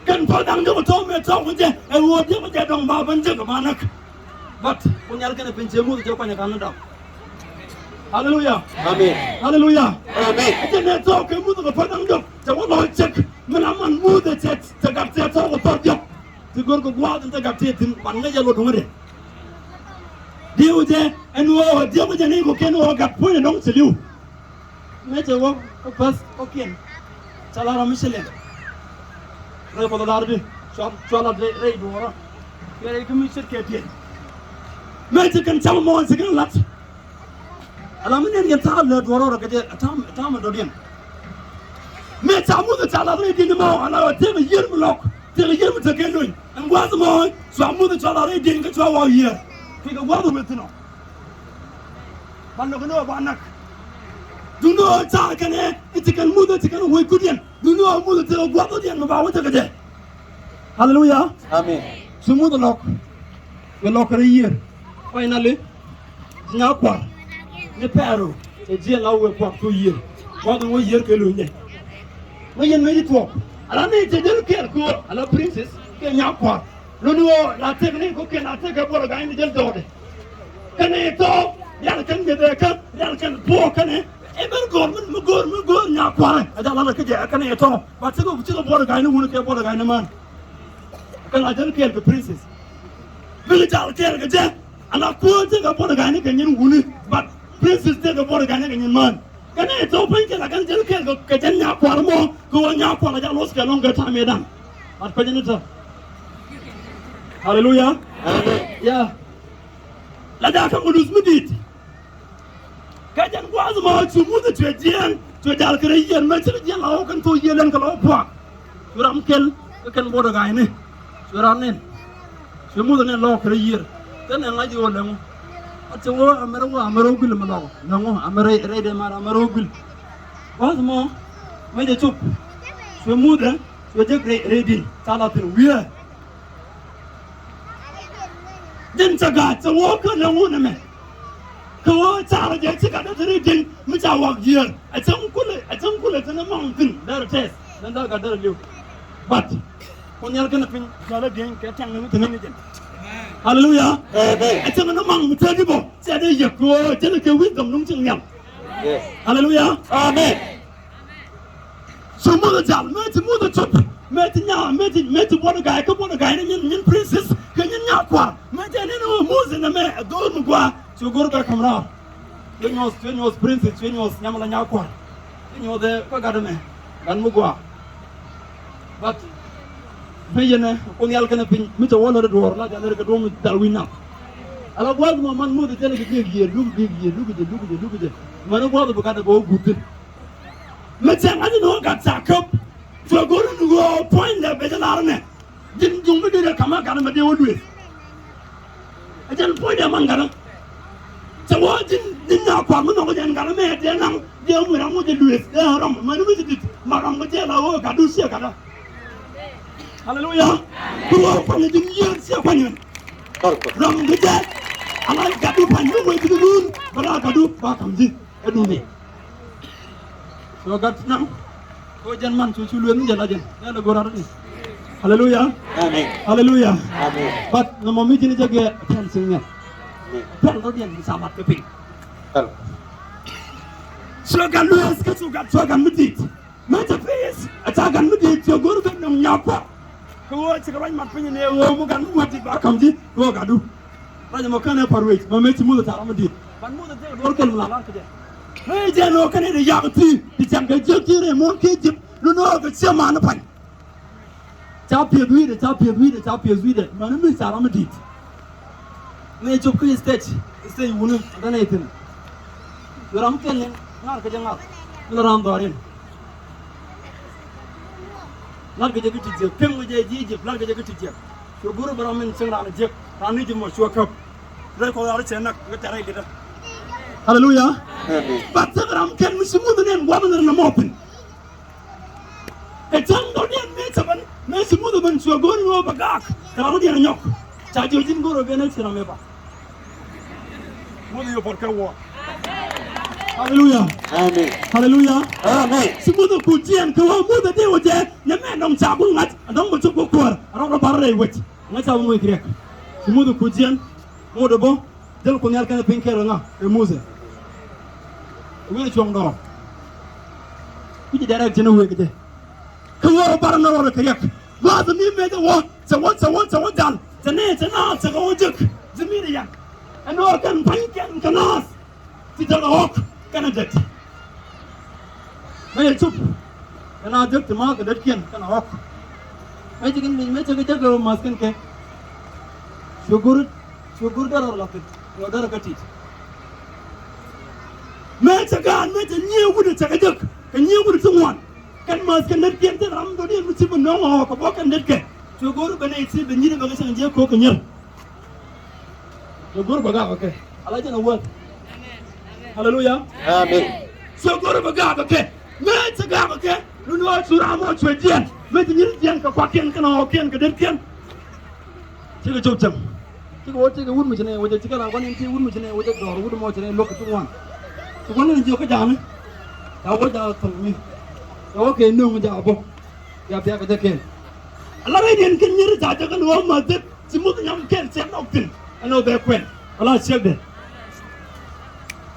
Kɛn päl da̱ŋ jɔk tɔ̱ mëë tɔ̱ ku jɛ ɛ ɣöö jɛ ku jɛ dɔ̱ŋ ba ben jek ba näk. But Kuoth Nhial kɛnɛ piny cɛ muth jɛ kuany ɛ ka̱n ni dap. Haleluya. Amen. Haleluya. Amen. Ɛ jɛ nɛ tɔ̱ kɛ muth kɛ päl da̱ŋ jɔk cɛ wä lɔc cek. Min a man muth ɛ cɛ cɛ gat cɛ tɔ̱ kɛ päl jɔk. Ti gör kɛ gua̱a̱th in cɛ gat cɛ thi̱n ban ŋäc jɛ luɔt duŋä dee. Diw jɛ ɛn ɣöö diw jɛ ni kɔ kɛn ɣöö gat puɔ̱ny ɛ dɔ̱ŋ cɛ li̱w. Mëë cɛ wä kä päth kɔ̱kiɛn. Ca la ram mi cɛ lɛm. Rɛy Kuɔth lar di. Cua, cua lat rɛy, rɛy duɔ̱ɔ̱rä. Kɛ rɛy kä mi ce̱tkɛ piɛl. Mëë cɛ kɛn cam mɔɔn cɛ kɛn lat. Ala mi nɛn yɛn ta̱a̱ lɛ duɔ̱ɔ̱rä rɔ kɛ jɛ ta̱a̱, ta̱a̱ mi dɔ̱diɛn. Mëë ca Muthɛ ca lat rɛy dieny mɔ ala ɣöö tëëkɛ yiër mi lɔk. Tëëkɛ yiër mi tekɛ lony. Ɛn gua̱a̱th mɔ cua Muthɛ cua lat rɛy dieny kä cua wä yiër. Kɛ kɛ gua̱a̱th mɔ thi̱n ɔ. Ba lo̱k ni ɣöö ba näk. Duundɛ ɣöö car kɛnɛ i̱ ci kɛn Muthɛ ci kɛn wec kudiɛn. Duundɛ ɣöö Muthɛ tëë ɣöö gua̱th ɣöödiɛn mi ba wä tekɛ jɛ. Haleluya. Amen. Ci Muthɛ lɔk. Bɛ lɔk kɛ rɛy yiër. Finally, ci nyakua̱r ni Pɛro cɛ jiɛn la wëë kuak cu yiër. Gua̱th in wä yiër kɛ luny jɛ. Wä yɛn mëë ci tuɔɔk. Ala ni cɛ jɛn kɛɛl köör ala princess kɛ nyakua̱r. Luni ɣöö la tëk ni kɔ̱kiɛn la tëk kɛ buɔl ga̱a̱c ni jäl dɔɔdɛ. Kɛnɛ tɔ̱ rial kɛn nyeth ɛ kä rial kɛn buɔɔk kɛnɛ. Ɛ ben go̱o̱r mi, mi go̱o̱r, mi go̱o̱r nyakua̱a̱ ɛ jal lalɛ kä jɛ kɛnɛ tɔ̱. Ba tëk kɛ, tëk kɛ buɔl ga̱a̱c ni wuni kɛ buɔl ga̱a̱c ni män. Kɛn la jäl kɛɛl kɛ princess. Bikɛ jal kɛɛl kɛ jɛ. Ala kuäär tëk kɛ buɔl ga̱a̱c ni kɛ nyin wuni. But princess tëk kɛ buɔl ga̱a̱c ni kɛ nyin män. Kɛnɛ tɔ̱ piny kɛ la kɛn jäl kɛɛl kɛ, kɛ jɛn nyakua̱r mɔ kɛ ɣöö nyakua̱r la jal lost kɛ lɔŋ kɛ ta̱a̱ mëëdan. But piny ni tɔ̱. Haleluya. Amen. Yeah. La jakä mi luth mi di̱i̱t. Kɛ jɛn gua̱a̱th mɔ cu Muthɛ cuɛ jiɛɛn, cuɛ jal kɛ rɛy yiër, mëë ci kɛ jiɛɛn la ɣɔw kɛn thok yiëë lɛn kɛ la ɣɔw pua̱a̱k. Cu ram kɛl kä kɛn buɔ̱t ɛ ga̱a̱cni. Cu ram nɛn. Cuɛ Muthɛ nɛn lɔɔk kɛ rɛy yiër. Kɛn ɛ ŋa̱c i̱ ɣöö lɛŋu. A cɛ ɣöö amɛrɛ ɣöö amɛrɛ ɣöö guil ɛmɛ lɔɔk. Lɛŋu amɛrɛ rɛy dee mar amɛrɛ ɣöö guil. Gua̱a̱th mɔ mëë jɛ cop. Cuɛ Muthɛ cuɛ jek rɛy, rɛy di̱n ca la thi̱n wiee. Jɛn cɛ gaat cɛ wä kä lɛ ŋun ɛmɛ. Kɛ wä carɛ jɛ ci gat dee te ri di̱n mi ca wak yiër. A cäŋ kulɛ, a cäŋ kulɛ te ni maŋ thi̱n derɛ tɛth. Then that gat derɛ li̱w. But Kuoth Nhial kɛnɛ piny cɔalɛ dieny kɛ tɛŋ ni mi te ni ni jɛn. Hallelujah. Amen. A cäŋ ni maŋ mi te di bɔ cɛ dee yɛ kɛ wä jɛn kɛ wisdom nuŋ cieŋ nhial. Yes. Hallelujah. Amen. Cu Muthɛ jal, mëë ci Muthɛ cop, mëë ci nya, mëë ci, mëë ci buɔt ga̱a̱c, kä buɔt ga̱a̱c ni nyin, nyin princess, kɛ nyin nya kua̱r. Mëë cɛ ni ni wä Muthɛ nɛ mɛ, ɛ dho̱r mi gua̱a̱, cu go̱r kɛ ka̱m raar. Cuɛ nyuɔth, cuɛ nyuɔth princess, cuɛ nyuɔth nyam la nya kua̱r. Cuɛ nyuɔth ɛ kä gat ɛmɛ, gat mi gua̱a̱. But mëë yɛn ɛ Kuoth Nhial kɛnɛ piny, mi cɛ wä lät ɛ duɔ̱ɔ̱r, la jal ɛ kɛ duɔ̱ɔ̱r mi dhal wi̱i̱ nath. Ala gua̱a̱th mɔ man Muthɛ thilɛ kɛ gi̱i̱k yiëë, luk gi̱i̱k yiëë, luk jɛ, luk jɛ, luk jɛ. Mɛn ɛ gua̱a̱th bi gat ɛ bɛ wä guth thi̱n. Mi cɛ ŋa̱c ni ɣöö gat ca käp. Cuɛ go̱r ni ɣöö puɔ̱nydɛ bɛ jɛ lar nɛ. Ji̱n juŋ mi dee ka̱m a gat mɛ dee wä lueth. Ɛ jɛn puɔ̱nydɛ man gat. Cɛ wä ji̱n, ji̱n nya kua̱r mi nhɔk jɛn gat mɛ dee naŋ dee ŋui̱ ram ŋui̱ jɛ lueth dee ram mɛ ni mi ti dit ma ram kɛ jɛ la ɣöö gat du ciɛ gat. Haleluya. Ku wä kuany ji̱n yiëër ciɛ kuany ɣän. Ram kɛ jɛ ala gat du pa̱ny mi wee ji̱n nun bɛ la gat du ba ka̱m ji̱ ɛ duni. Cuɛ gat naŋ. Kɛ jɛn man cu cu lueth ni jɛ la jɛn. Nɛ lɛ go̱r rat ni. Haleluya. Amen. Haleluya. Amen. But nɔmɔ mi ji̱n jɛ gɛ pɛn siŋ nɛ. Amen. Pɛn rɔ diɛn mi ca mat kɛ piny. Cuɛ gat lueth kä cu gat cuɛ gat mi di̱i̱t. Mɛ cɛ pi̱i̱th a ca gat mi di̱i̱t cuɛ go̱r ben nɔŋ nyakuɔ. Kɛ ɣöö cikɛ ruac mat piny ni ɣöö mi gat mi wä di̱t ba ka̱m ji̱ kɛ ɣöö gatdu. Ruac ɛmɔ kɛn ɛ pa̱r wec mɛ mëë ci Muthɛ ta̱a̱ ram mi di̱i̱t. Ban Muthɛ dhil duɔ̱ɔ̱r kɛl mi la lar kɛ jɛ. Mëë jɛ ni ɣöö kɛn ɛ ri yak thi̱i̱ ti cɛm kɛ jiäk ti rɛy muɔ̱ɔ̱n kiɛ ji̱p lun ɣöö kɛ ciɛ man ni pa̱ny. Ca piɛth wi̱i̱dɛ, ca piɛth wi̱i̱dɛ, ca piɛth wi̱i̱dɛ mɛn mi ta̱a̱ ram mi di̱i̱t. Mëë cop kä stage, stage wuni a däni thi̱n. Ram kɛl ni ŋa̱r kɛ jɛ ŋa̱r. Ni ram dhɔrin. Lat kɛ jɛ kä ti jiäk, pem kɛ jɛ ji̱ Egypt, lat kɛ jɛ kä ti jiäk. Cuɛ go̱r bɛ ram min cieŋ ran jiäk, ran ni ji̱ mɔ cuɛ käp. Rɛy kɔn ran cɛ nak kɛ tɛ̈r rɛy li̱tdä. Haleluya. Amen. Ba thek ram kɛn mi ci Muthɛ nɛn gua̱th ni rin mɔ piny. Kɛ cäŋ dɔ̱diɛn mëë cɛ ben, mëë ci Muthɛ ben cuɛ go̱r ni wä bɛ gaak kɛ ram diɛn nyɔk. Ca jiɔ ji̱n go̱r wä ben ci ram ɛ ba. Muthɛ yopɔt kɛ wä. Haleluya. Amen. Haleluya. Amen. Ci Muthɛ kuc jiɛn kɛ wä Muthɛ dee wä jɛ nɛ mɛ dɔŋ ca gul ŋa̱c a dɔŋ bɛ cop kɛ kuäär a rɔk rɔ bar rɛy wec ŋa̱c ca bä moc kɛ riɛk. Ci Muthɛ kuc jiɛn Muthɛ bä jäl Kuoth Nhial kɛnɛ piny kɛɛl kɛ ŋa kɛ Muthɛ. Wi̱i̱ cuɔ̱ŋ dɔɔr kuci dɛrɛk ji̱n wëë kɛ jɛ. Kɛ wä rɔ bar nɔ rɔ kɛ riɛk gua̱a̱th mi mëë jɛ wä cɛ wä cɛ wä cɛ wä jal cɛ nɛ cɛ na cɛ kɛ wä jek ji̱ mi ri yan. Ɛn wä kɛn pa̱ny kɛn kɛ naath ti jɛ kɛ ɣɔk kɛn ɛ det. Mëë cɛ cup kɛn a jek ti ma kɛ detkiɛn kɛn a ɣɔk. Mëë cɛ kɛ mëë cɛ kɛ jek kɛ math kɛn kɛ. Cuɛ go̱r cuɛ go̱r dɛr rɔ lath kɛn cuɛ dɛr kɛ tit. Mëë cɛ gaan mëë cɛ nyiee wut cɛ kɛ jek kɛ nyiee wut ti ŋuan. Kɛn math kɛn detkiɛn ti ram dɔ̱diɛn mi ci bi nɔŋ ɣɔk kɛ bɔ kɛn detkɛ. Cuɛ go̱r ben i̱ ti ben nyiet bɛ kɛ cɛn jiɛ ko̱k kɛ nyier. Cuɛ go̱r bɛ gaak kɛ kɛ ala jɛn a wä. Haleluya. Amen. Cuɛ go̱r bɛ gaak kɛ kɛ mëë cɛ gaak kɛ kɛ lun ɣɔɔ cu ram ɣɔɔ cuɛ jiɛn mëë cɛ nyier jiɛn kɛ kuakiɛn kɛn ɣɔɔkiɛn kɛ detkiɛn. Cikɛ cop cäŋ. Cikɛ wä cikɛ wut mi ci nɛ wecɛ cikɛ la gua̱n in ti wut mi ci nɛ wecɛ dɔɔr wut mɔ ci nɛ luɔk kɛ ti ŋuan. Ti gua̱n in jiök kä ja̱a̱ni. Ca wä ja̱a̱ thäŋ mi. Ca wä kɛ nöŋ ja̱a̱ bok. Bia bia kɛ jɛ kɛn. Ala rɛy diɛn kɛn nyier ca jɛ kɛn wä ma jɛ ci muth nyam kɛn cɛ nɔk thin. Ɛn wä bɛ kuɛn ala ciek dɛ.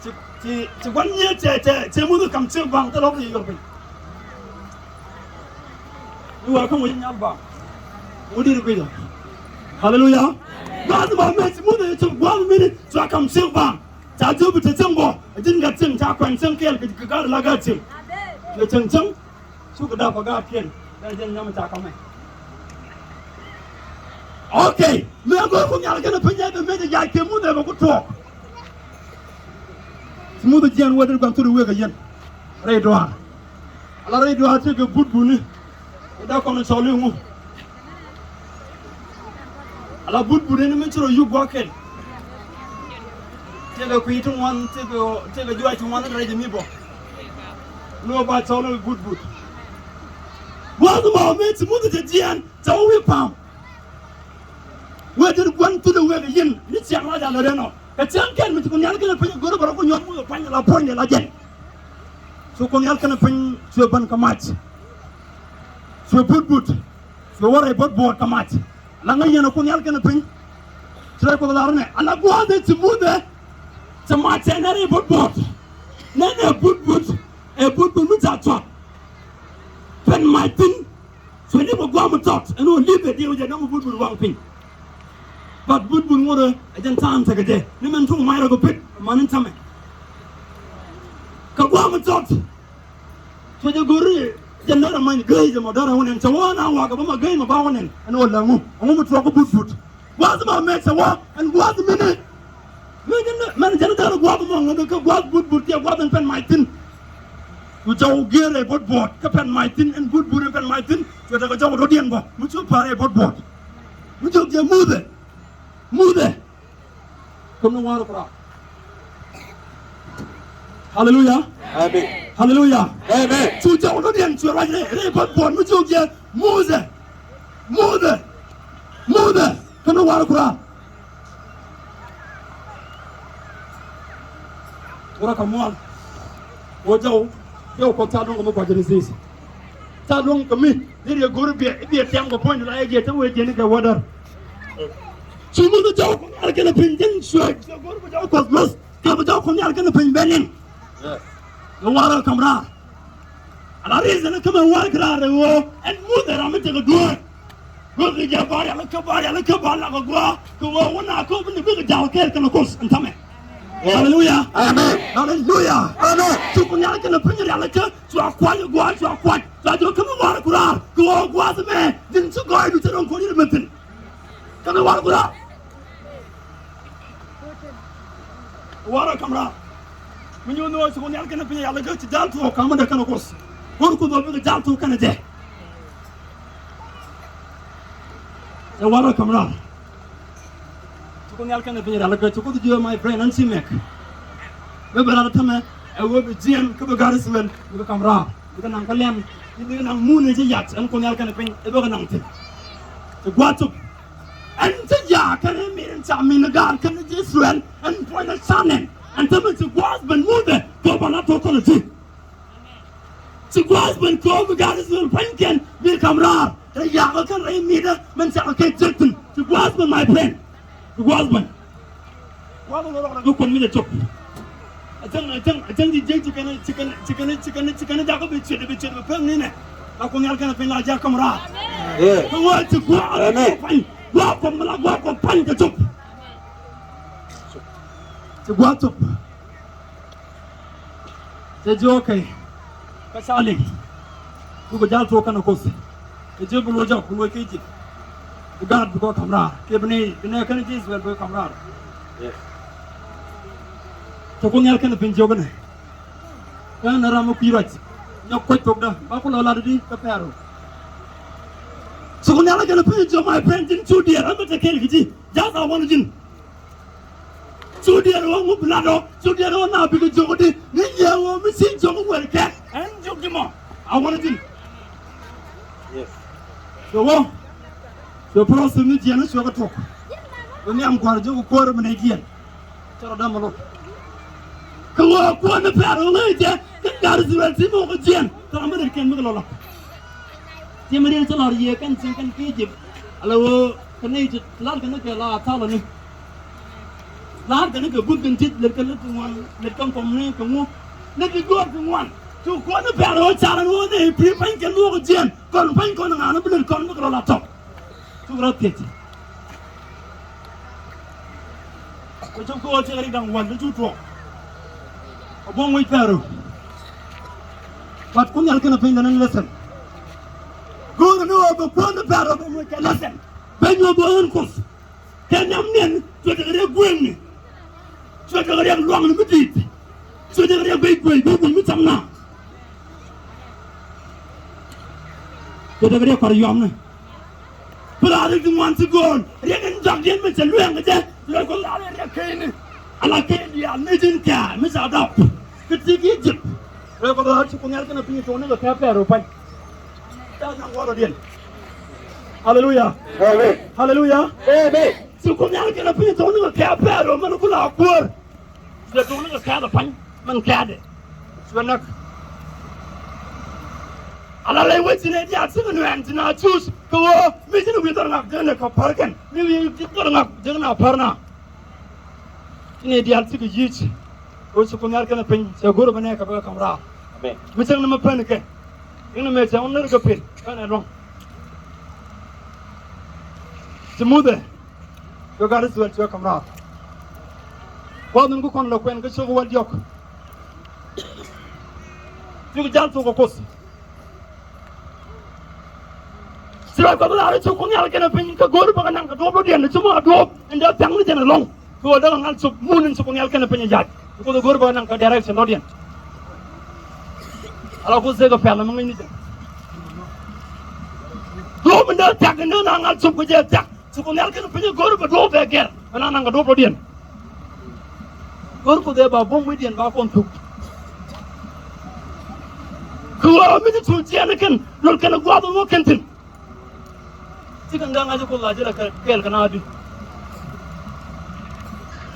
Ci ci ci gua̱n nyier cɛ cɛ cɛ muth kam ciek baŋ thil ɔk ni yɔr piny. Ni wä kä muc nyal baŋ. Muc dir guic ɔ. Haleluya. Gua̱th ba mɛ ci muth ci gua̱th mini ci wä kam ciek baŋ. Ca jɔp te cieŋ bɔ a ji̱n gat cieŋ ca kuɛn cieŋ kɛɛl kɛ gat la gat cieŋ. Cɛ cieŋ cieŋ. Cukɛ dap a gaatkiɛn kɛn jɛn nyam ca kamɛ. Ok. Mëë Go̱o̱r Kuoth Nhial kɛnɛ piny ɛ bɛ mëë jɛ jac kɛ Muthɛ bɛ ku tuɔɔk. Ci Muthɛ jiɛn wee dee gua̱n thut iwek ɛ yɛn rɛy dɔaar. Ala rɛy dɔaar tëëkɛ but buni. Kɛ dak kɔn cɔl iŋu. Ala but but in mi ci rɔ yuk gua̱a̱k kɛl. Tëëkɛ kui̱ ti ŋuan tëëkɛ tëëkɛ juac ti ŋuan rɛy jɛ mi bɔ. Ni wä ba cɔl iŋu but but. Gua̱a̱th ma wä mëë ci Muthɛ cɛ jiɛn cɛ wä wi̱i̱ pa̱a̱m. Wee deri gua̱n thilɛ wek yɛn ni ciaŋ la jal rɛn ɔ. Kɛ ciaŋ kɛn mi ci Kuoth Nhial kɛnɛ piny go̱rɛ bɛ rɔ ku nyuɔ̱th Muthɛ pa̱ny la puɔ̱ny la jɛn. Cu Kuoth Nhial kɛnɛ piny cuɛ bän kä mac. Cuɛ but but. Cuɛ wä rɛy but buɔɔt kä mac. La ŋäc yɛn ɛ Kuoth Nhial kɛnɛ piny. Ci rɛy Kuoth lar nɛ ala gua̱a̱th ɛ ci Muthɛ. Cɛ mac cɛ nɛ rɛy but buɔɔt. Nɛ nɛ but but. Ɛ but but mi ca cuat. Pɛn mac thi̱n. Cuɛ ni bɛ gua̱a̱m tɔt ɛn ɣöö li̱p ɛ diɛw jɛ nɔmɔ but but waŋ piny. But but but ŋuɔ̱t ɛ jɛn ta̱a̱m tekɛ jɛ ni mɛn tuŋ mac rɔ kɛ pet man in tämɛ. Kɛ gua̱a̱m tɔt. Cuɛ jɛ go̱ri jɛ nɛr ɛ many gey jɛ mɔ dɔr ɛ wä nɛn cɛ wä na wakɛ bä ma gey mɔ ba wä nɛn ɛn ɣöö lɛ ŋu ɛŋu mi tuɔɔk kä but but. Gua̱a̱th ma mɛ cɛ wä ɛn gua̱a̱th mini. Mɛ jɛn mɛn jɛn dɛr gua̱a̱th mɔ ŋädä kä gua̱a̱th but but kiɛ gua̱a̱th ɛn pɛn mac thi̱n. Cu jɔw gier ɛ buɔt buɔt kä pɛn mac thi̱n ɛn but but ɛn pɛn mac thi̱n. Cuɛ tekɛ jɔw dɔ̱diɛn bä mi cu pa̱r ɛ buɔt buɔt. Mi cu jɛ Muthɛ. Muthɛ. Kä mi wa̱rä kuran. Haleluya. Amen. Haleluya. Amen. Cu jɔw dɔ̱diɛn cuɛ ruac rɛ rɛ buɔt buɔt mi cu jɛ Muthɛ. Muthɛ. Muthɛ. Kä mi wa̱rä kuran. Wä rɔ kɛ muɔl. Wä jɔw. Jɔw kɔ ca luɔ̱ŋ kɛ mi kua jɛ ni thi̱i̱th. Ca luɔ̱ŋ kɛ mi. Ni riɛ go̱r biɛ, biɛ tiam kɛ puɔ̱ny la yɛ jiɛ te wee jiɛ ni kɛ wädär. Cu mi bi jɔw kɛ muɔl kɛnɛ piny ji̱n cuɛ. Jɛ go̱r bi jɔw kɔth mäth. Kɛ bi jɔw kɛ muɔl kɛnɛ piny bɛ niŋ. Yes. Ni wa̱rä kɛ ka̱m raar. Ala reason kä mɛ war kɛ raar rɛ ɣöö ɛn Muthɛ ram mi tekɛ dueer. Go̱o̱r kɛ jɛ bar yal kä bar yal kä bar lak ɛ gua̱a̱ kɛ ɣöö wä na kä bi ni bikɛ jal kɛɛl kɛn Kuoth ɛn tämɛ. Haleluya. Amen. Haleluya. Amen. Cuk nhial kɛn piny rial kä cua kuac ɛ gua̱a̱ cua kuac cua jɔ kä mi war kɛ raar kɛ ɣöö gua̱a̱th ɛmɛ ji̱n ci gɔɔydu cɛ rɔ̱ŋ ko̱n yir mɛn thi̱n. Kɛn war kɛ raar. Warɛ ka̱m raar. Mi nyuɔ̱th ni ɣöö ci Kuoth Nhial kɛnɛ piny yal kä ci jal tuɔɔk ka̱m mi dee kɛnɛ Kuoth. Go̱r Kuoth ɣöö bikɛ jal tuɔɔk kɛnɛ jɛ. Cɛ warɛ ka̱m raar. Ci Kuoth Nhial kɛnɛ piny yal kä ci Kuoth jiö my friend ɛn ci mɛk. Bɛ bɛ raar tämɛ ɛ ɣöö bi jiɛn kä bi ga̱r Israel bikɛ ka̱m raar. Bikɛ naŋ kɛ lɛm. Bikɛ naŋ mun ɛ ci yat ɛn Kuoth Nhial kɛnɛ piny ɛ bikɛ naŋ thi̱n. Cɛ gua̱a̱th cop. Ɛn ti jaak kɛn mi in ca min gaat kɛn ji̱ Israel ɛn puɔ̱ny ɛ canɛn ɛn te mi ci gua̱a̱th ben Muthɛ kɛ ɣöö ba la tuɔk kɔn ti. Ci gua̱a̱th ben kɛ ɣöö bi gaat Israel pua̱nykiɛn bi ka̱m raar rɛy yakä kɛn rɛy mi̱i̱dä min ca kɛ kɛ jek thi̱n. Ci gua̱a̱th ben my friend. Ci gua̱a̱th ben. Gua̱a̱th ben rɔɔdɛ bi kuɔn mi jɛ cop. Ɛ cäŋ ɛ cäŋ ɛ cäŋ ji̱ jiäk ci kɛn ci kɛn ci kɛn ci kɛn ci kɛn jakä bi ciet bi ciet bi pek ni nɛ. La Kuoth Nhial kɛn piny la jakä ka̱m raar. Ɛ. Kɛ ɣöö ci gua̱a̱th. Amen. Pany gua̱a̱th kuɔn mi la gua̱a̱th kuɔn pany kɛ cop. Ci gua̱a̱th cop. Cɛ jiök kɛ kä ca liŋ. Bikɛ jal tuɔɔk kɛnɛ Kuoth. Cɛ jiök bi luɔc jɔk bi luɔc kɛ Egypt. Bi gaat bi kɔ ka̱m raar kiɛ bi nɛy bi nɛy kɛnɛ ji̱ Israel bi kɔ ka̱m raar. Yes. Cɛ Kuoth Nhial kɛnɛ piny jiök inɛ. Kä ni ram mi kui̱ ruac nyɔk kuec thokdä ba ku lɔ lat di kä Pɛro. Cɛ Kuoth Nhial kɛnɛ piny jiök my friend ji̱n cu diɛɛr ɣän bä te kɛɛl kɛ ji̱. Jath a wän ji̱n. Cu diɛɛr ɣöö ŋu bi lat ɔ cu diɛɛr ɣöö na bikɛ jiök di ni yɛ ɣöö mi ci jiök wɛr kɛ ɛn jiök di mɔ. A wän ji̱n. Yes. Cuɛ wä cuɛ process ni jiɛn ni cuɛ kɛ tuɔk. Bi nhiam kua̱r jiök kuäär mi nɛy jiɛn. Cɛ rɔ däm mi lot. Kɛ ɣöö kuäär ni Pɛro ŋäc jɛ kɛn gaat Israel ti mi wä kɛ jiɛn. Tɔ̱ ram mi dee kɛn mi kɛ lɔ lak. Tiɛm riɛn cä la̱r yiëë kɛn cieŋ kɛn kä Egypt. Ala ɣöö kɛ nɛy ti la̱r kɛn kɛ la thalɔni. La̱r kɛn kɛ buth kɛn tit lät kɛn lät kɛ ŋuan lät kɛn kɔm ni kɛ ŋu. Lät kɛ göör kɛ ŋuan. Cu kuɔn ni pɛr ɣöö car ɛn ɣöö nɛy pi̱i̱ pa̱ny kɛn luɔk jiɛn kɔn pa̱ny kɔn ŋa̱n bi lät kɔn bikɛ rɔ la tɔk. Cuk rɔ thiec. Kɛ cop kɛ ɣöö cɛ rik da̱ŋ wal ni cu tuɔɔk. A buɔ̱ŋ wec Pɛro. But Kuoth Nhial kɛnɛ piny lɛ ni lesson. Go̱o̱rä ni ɣöö bɛ kuäär ni Pɛro bɛ moc kɛ lesson. Bɛ nyuɔ̱th ɣöö ɣän Kuoth. Tɛ nhiamdiɛn cuɛ tekɛ riɛk gueŋni. Cuɛ tekɛ riɛk luaŋni mi di̱i̱t. Cuɛ tekɛ riɛk bey guey, bey guey mi cam na. Cuɛ tekɛ riɛk kɔr yɔmni. Bi la riɛk ti ŋuan ti gööl. Riɛk in jakdiɛn mi cɛ luɛɛŋ kɛ jɛ. Luɛɛŋ kɛ la riɛk kɛɛni. Ala kɛɛn diaal mi ji̱n kɛ̈ɛ̈ mi ca dap. Kɛ ti ki Egypt. Rɛy kɔ dhɔaar ci Kuoth Nhial kɛnɛ piny tuɔɔk ni kɛ kɛ pɛɛr ru pa̱ny. Ca naŋ gua̱a̱th rɔ̱diɛn. Haleluya. Amen. Haleluya. Amen. Ci Kuoth Nhial kɛnɛ piny tuɔɔk ni kɛ kɛ pɛɛr ru mɛn ku la kuäär. Cuɛ tuɔɔk ni kɛ kɛ pa̱ny mɛn kɛɛdɛ. Cuɛ näk. Ala lɛy wec ci nɛy diaal ci kɛ nuɛɛn ci na cuuc kɛ ɣöö mi ci ni wi̱i̱ dhɔr ŋak jek ni kɛ pär kɛn. Mi wi̱i̱ dhɔr ŋak jek na pär na. Ci nɛy diaal cikɛ yic. Ɣöö ci Kuoth Nhial kɛnɛ piny cɛ go̱r bä nɛɛkɛ bä kɛ ka̱m raar. Amen. Mi cäŋ ni mi pän kɛ. Cäŋ ni mëë cɛ wä ner kɛ pin pän ɛ luɔ̱ŋ. Ci muthɛ. Cuɛ gat Israel cuɛ ka̱m raar. Gua̱a̱th in ku kɔn lɛ kuɛn kä cok wäl diɔ̱k. Cuk jal thok ɛ Kuoth. Ci ruac Kuɔth raar i̱ ci Kuoth Nhial kɛnɛ piny kä go̱o̱ri bä kɛ naŋ kɛ duɔ̱ɔ̱p rɔ̱diɛn i̱ ci mɔ a duɔ̱ɔ̱p in dee thiaŋ ni jɛn ɛlɔ̱ŋ. Kɛ ɣöö dee kɛ ŋa̱l cop mun in ci Kuoth Nhial kɛnɛ piny ɛ ja̱c. Kɛ Kuoth ɛ go̱o̱ri bä kɛ naŋ kɛ direction rɔ̱diɛn. Ala Kuoth thek kɛ pɛl ɛmɛ ŋäc ni jɛn. Duɔ̱ɔ̱p in dee thiaŋ in dee na ŋa̱l cop kɛ jɛ thiaŋ. Ci Kuoth Nhial kɛnɛ piny ɛ go̱o̱ri bä duɔ̱ɔ̱p bɛ gɛr bɛ na naŋ kɛ duɔ̱ɔ̱p rɔ̱diɛn. Go̱r Kuoth ɛ ba buɔ̱m wi̱cdiɛn ba kɔn thuk. Kɛ ɣöö mi ci tuuc ciɛɛn kɛn lol kɛn gua̱a̱th ɣöö kɛn thi̱n. Ci kɛn ga̱ ŋa̱c Kuoth la ji̱ la kɛɛl kɛ na di.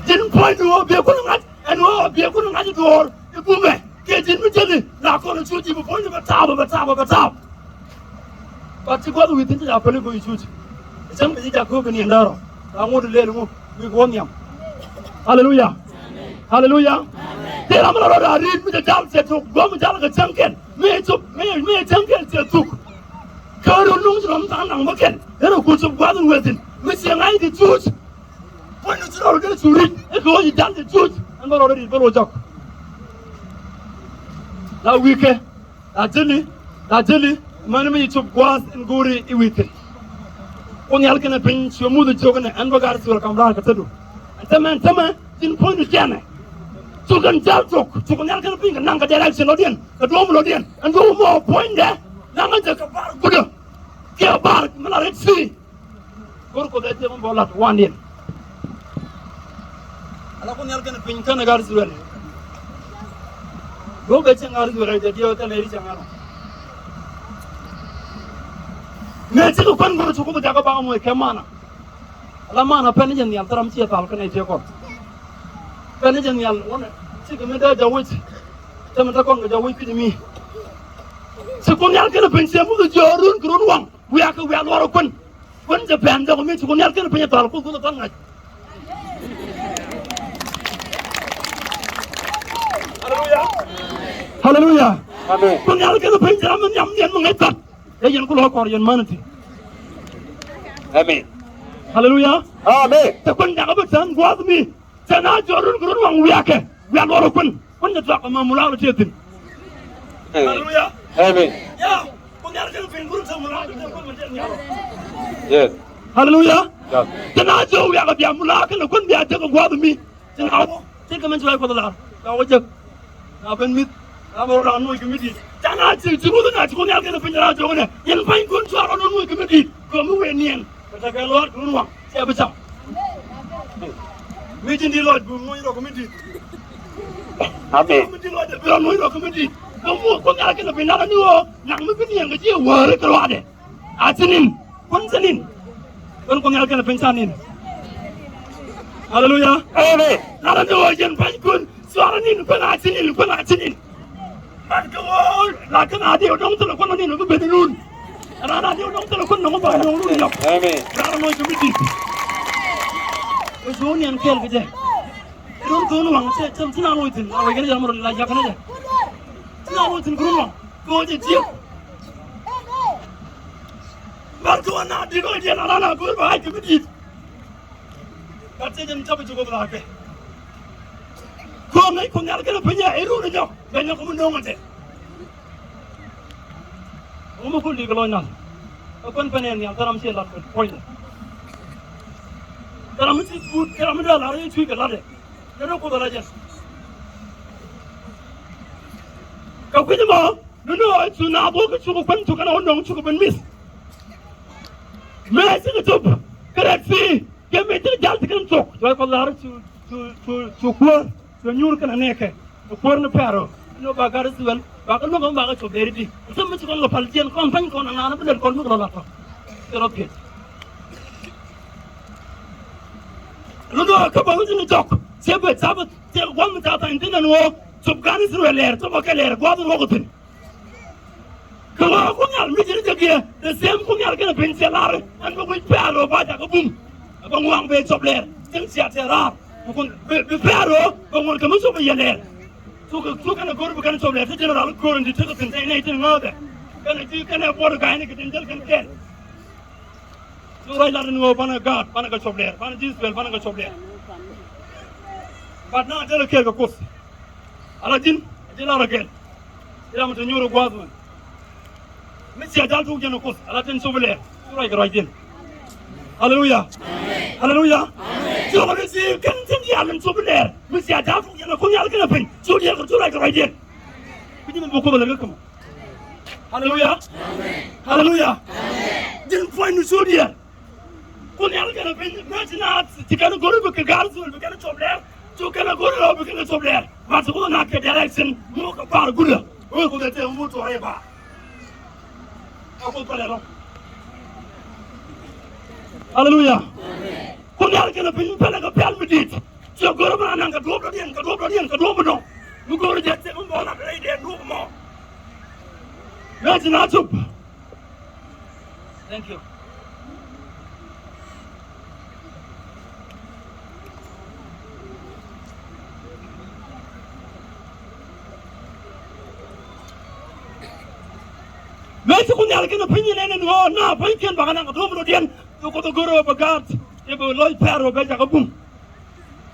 Ji̱n puɔ̱ny ni ɣöö biɛ kun ŋa̱c ɛn ɣöö biɛ kun ŋa̱c duɔ̱ɔ̱r i̱ bumɛ kiɛ ji̱n mi jiäli la kɔn i̱ cu ji̱ bi puɔ̱ny ni bɛ taap bɛ taap bɛ taap. But ci gua̱th wi̱i̱ thi̱n ci ca päli go̱o̱c i̱ cuc. Cäŋ kɛ ci ca köök kɛ niɛn da̱rɔ. Ca ŋot ilɛl ŋu wi̱i̱ kuɔ̱n nhiam. Haleluya. Haleluya. Tëë ram mi la rɔɔdɛ a ri̱i̱t mi cɛ jal cɛ thuk gua̱th mi jal kɛ cäŋ kɛn. Mi cɛ thuk mi mi cɛ cäŋ kɛn cɛ thuk. Kä run nuŋ ci rɔm tha̱a̱ŋ naŋ bä kɛn. Derɛ kuc cop gua̱th in wethin mi ciɛ ŋa̱c kɛ cuc. Puɔ̱ny ni ci rɔɔdɛ cu ri̱t i̱ kɛ ɣöö ci jal cɛ cuc. Ɛn bä rɔɔdɛ ri̱t bä lo̱c jɔk. La wi̱i̱ kɛ. La jeli, la jeli, mani mi cop gua̱a̱th in go̱o̱ri i̱ wi̱i̱ thi̱n. Kuoth Nhial kɛnɛ piny cuɛ muth jiök inɛ ɛn bä gat Israel ka̱m raar kɛ tetdu. Ɛn tämɛ, ɛn tämɛ, ji̱n puɔ̱nydu jiɛnɛ. Cu kɛn jal tok, cu Kuoth Nhial kɛnɛ piny kɛ naŋ kɛ direction lɔ̱diɛn, kɛ duɔ̱ɔ̱m lɔ̱diɛn, ɛn duɔ̱ɔ̱m mɔ puɔ̱nydɛ, naŋ jɛ kɛ bar gutdä. Kiɛ bar mi la Red Sea. Go̱r Kuoth ɛ jiɛk mi bä lat wandiɛn. Ala Kuoth Nhial kɛnɛ piny kɛnɛ gat Israel. Go̱r kɛ cieŋ gat Israel jɛ diɛw kɛnɛ ri cieŋ ɛnɔ. Mëë cikɛ kuän go̱r cu Kuoth jakä bakä moc kɛ mana. Ala mana pɛn ni jɛ nhial thäram ciɛ thal kɛnɛ ciɛ kɔn. Pɛn ni jɛ nhial wanɛ cikɛ mi dee jɛ wi̱c. Cɛ mi te kɔn kɛ jɛ wi̱c kui̱c mi. Ci Kuoth Nhial kɛnɛ piny ciɛ muth jiɔɔr run kɛ run waŋ. Wiakɛ wiak luɔr ɛ kuän. Kuän jɛ pɛn jɔk mi ci Kuoth Nhial kɛnɛ piny ɛ thal Kuoth Kuoth ɛ thal ŋa̱c. Haleluya. Haleluya. Amen. Kuoth Nhial kɛnɛ piny jɛ ram mi nhiam nhiɛn mi ŋäc thal. Ɛ yɛn ku lɔ kɔr yɛn mäniti. Amen. Haleluya. Amen. Te kuän jakä bi tɛn gua̱a̱th mi. Cɛ na jɔr run kɛ run waŋ wiakɛ wiak luɔr ɛ kuän. Kuän jɛ thuak ɛmɛ mulaak lɔ tiɛ thi̱n. Amen. Haleluya. Amen. Ya. Kuoth Nhial kɛnɛ piny gurun cɛ mulaak lɔ tiɛ kuän mɛ tiɛ nhial. Yes. Haleluya. Yes. Cɛ na jɔr wiakɛ bia mulaak kɛnɛ kuän bia jek ɛ gua̱a̱th mi. Cɛ na wä cɛ kɛ mɛn ci wai Kuoth lar. Ca wä jek. Na ben mi̱th na ben rɔ ran nuɔc kɛ mi di̱i̱t. Ca na ci ci Kuoth na ci Kuoth Nhial kɛnɛ piny ran jɔk nɛ yɛn panykun cua rɔ nuɔc kɛ mi di̱i̱t. Kɛ mi wee niɛn. Kɛ tekɛ luaar kɛ run waŋ cɛ bi cam. Mi ji̱n di lɔc bi muɔ̱ny rɔ kɛ mi di̱i̱t. Amen. Mi ji̱n lɔc bi rɔ muɔ̱ny rɔ kɛ mi di̱i̱t. Kɛ muɔ̱ɔ̱n Kuoth Nhial kɛnɛ piny lar ni ɣöö naŋ mi bi niɛn kɛ jiɛ wäär kɛ ruaadɛ. A ci nin. Kuän ci nin. Kuän Kuoth Nhial kɛnɛ piny ca nin. Haleluya. Amen. Lar ni ɣöö yɛn panykun cua rɔ nin kuän a ci nin kuän a ci nin. Mat kɛ ɣöö la kɛn a diɛw dɔ̱ŋ thilɛ kuän ɔ ni nɔmɔ ben run. Ran a diɛw dɔ̱ŋ thilɛ kuän nɔmɔ ba nɔŋ run nyɔk. Amen. Ran a nɔc kɛ mi di̱t. Kɛ cuɔ̱ɔ̱ŋ niɛn kɛɛl kɛ jɛ. Run kɛ run waŋ cɛ cɛ ti na loc thi̱n a wec kɛn jɛ ram rɔ la jak kɛn jɛ. Ti na loc thi̱n kɛ run waŋ kɛ ɣöö jɛ jiɛk. Mat kɛ ɣöö na di̱t ɣöö jɛ la ran a go̱o̱r ba ɣac kɛ mi di̱t. Gat cɛ jɛn cap i̱ ci Kuoth raakɛ. Kɔn ŋäc Kuoth Nhial kɛnɛ piny ɛ i̱ run inyɔk bɛ nyɔk mi no̱o̱ŋ ɛ tɛ. Ŋu mi kul di̱i̱k lɔc nath. Ɛ kuän pɛn ɛ nhial thäram ciɛ lat kɛ puɔ̱nydɛ. Kɛ ram mi ci guut, kɛ ram mi dee lar i̱ cuc kɛ latdɛ. Kɛ rɔ Kuoth ala jɛn. Kɛ kui̱c ɛmɔ, ni ni ɣɔɔ cu naath wä kä cukɛ kuän, cukɛ naath wä nɔŋ, cukɛ ben mi̱th. Mëë cikɛ cop kä Red Sea, kɛ mëë cikɛ jal ti kɛn thuɔ̱k. Cuɛ kɔ lar cu, cu, cu, cu kuäär, cu nyuur kɛnɛ nɛɛkɛ. Kɛ kuäär ni Pɛro, ni ba gat Israel, ba kɛ luäk ɛmɔ ba kɛ cop dee ri di. Cop mi ci kɔn kɛ pal jiɛn kɔn pa̱ny kɔn aŋa̱n bi lɛl kɔn mi kɛ lɔ lat kɔn. Cɛ rɔ piɛc. Lundɔ kä bä wi̱cni jɔk, cɛ bɛ Sabbath, cɛ gua̱th mi tha̱a̱ŋ thi̱n ɛn ɣöö cop gat Israel lɛɛr, cop kɛ lɛɛr, gua̱th in wä kɛ thi̱n. Kɛ ɣöö Kuoth Nhial mi ji̱n jɛ kiɛ, the same Kuoth Nhial kɛnɛ piny cɛ lar, ɛn bɛ guic Pɛro ba jakä bum. Bɛ ŋuaŋ bɛ cop lɛɛr, cieŋ cia tɛ raar. Bi Kuoth, bi, bi Pɛro bɛ ŋuɔ̱t kɛ mi cop bɛ yɛ lɛɛr. Cukɛ, cukɛ kɛnɛ go̱r bi kɛn cop lɛɛr, ti general ko̱r in ti tekɛ thi̱n tɛy nɛy tin ŋääthɛ. Kɛnɛ ji̱ kɛnɛ buɔt ga̱a̱cni kɛ tin jäl kɛn kɛɛl. Cu ruac lat in ɣöö banɛ gaat, banɛ kɛ cop lɛɛr, banɛ ji̱ Israel, banɛ kɛ cop lɛɛr. But na jälɛ kɛɛl kɛ Kuoth. Ala ji̱n, a ji̱ lar ɛ kɛɛl. Ci ram mi te nyuur ɛ gua̱a̱th mɛ. Mi cia jal tuk jɛn ɛ Kuoth, ala tin cop lɛɛr. Cu ruac kɛ ruacdiɛn. Haleluya. Amen. Haleluya. Amen. Ci ɣɔn i̱ ci kɛn tin diaal in cop lɛɛr. Mi cia jal tuk jɛn ɛ Kuoth Nhial kɛnɛ piny. Cu diɛɛl kɛ cu ruac kɛ ruacdiɛn. Bi ji̱ min bi Kuoth ɛ lɛ kä kämɛ. Haleluya. Amen. Haleluya. Amen. Ji̱n puɔ̱ny ni cu diɛɛl. Kuoth Nhial kɛnɛ piny, mëë ci naath, ci kɛn go̱r bi kɛ gaat Israel, bi kɛn cop lɛɛr, cu kɛn go̱r rɛw bi kɛn cop lɛɛr. But ci Kuoth Nhial kɛ direction, muk kɛ pa̱a̱r gulä. Wee Kuoth ɛ tëë muk tuɔɔk rɛy ba̱a̱. Ɛ Kuoth pɛlɛ rɔ. Haleluya. Kuoth Nhial kɛnɛ piny pɛlɛ kɛ pɛl mi di̱i̱t. Ci go̱r bi na naŋ kɛ duɔ̱ɔ̱p dɔ̱diɛn, kɛ duɔ̱ɔ̱p dɔ̱diɛn, kɛ duɔ̱ɔ̱p mi dɔ̱ŋ. Mi go̱r jɛ tëë mi bɔl a rɛy dee duɔ̱ɔ̱p mɔ. Mëë ci naath cop. Thank you. Mëë ci Kuoth Nhial kɛnɛ piny in ɛn ɛn ɣöö na pa̱nykiɛn bakɛ naŋ kɛ duɔ̱ɔ̱p rɔ̱diɛn, cu Kuoth go̱r ɣöö bɛ gaat, ɛ bɛ lɔc Pɛro bɛ jakä bum.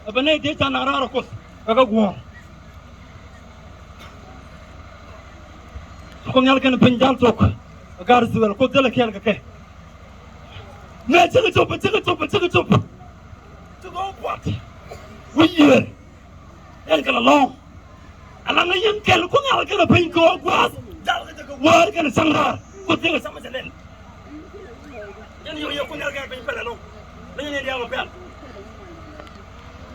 Ɛ bɛ nɛy dee ca naŋ raar ɛ Kuoth, bɛ kɛ guɔ̱ɔ̱r. Kuoth Nhial kɛnɛ piny jal thok, ɛ gaat Israel, Kuoth jälɛ kɛɛl kɛ kɛ. Mëë cikɛ cop, cikɛ cop, cikɛ cop. Cikɛ wä puɔt. Wi̱i̱ yiëër. Ɛn kɛ la lɔ̱ŋ. Ala ŋäc yɛn kɛl Kuoth Nhial kɛnɛ piny kɛ ɣöö gua̱a̱th jal kɛ jɛ kɛ wäär kɛnɛ cäŋ raar. Kuoth tëëkɛ cäŋ cɛ lɛl. Yɛn yɔ̱ŋ yɛ Kuoth Nhial kɛnɛ piny pɛl ɛlɔ̱ŋ. Ni yɛn yɛ diaal kɛ pɛl.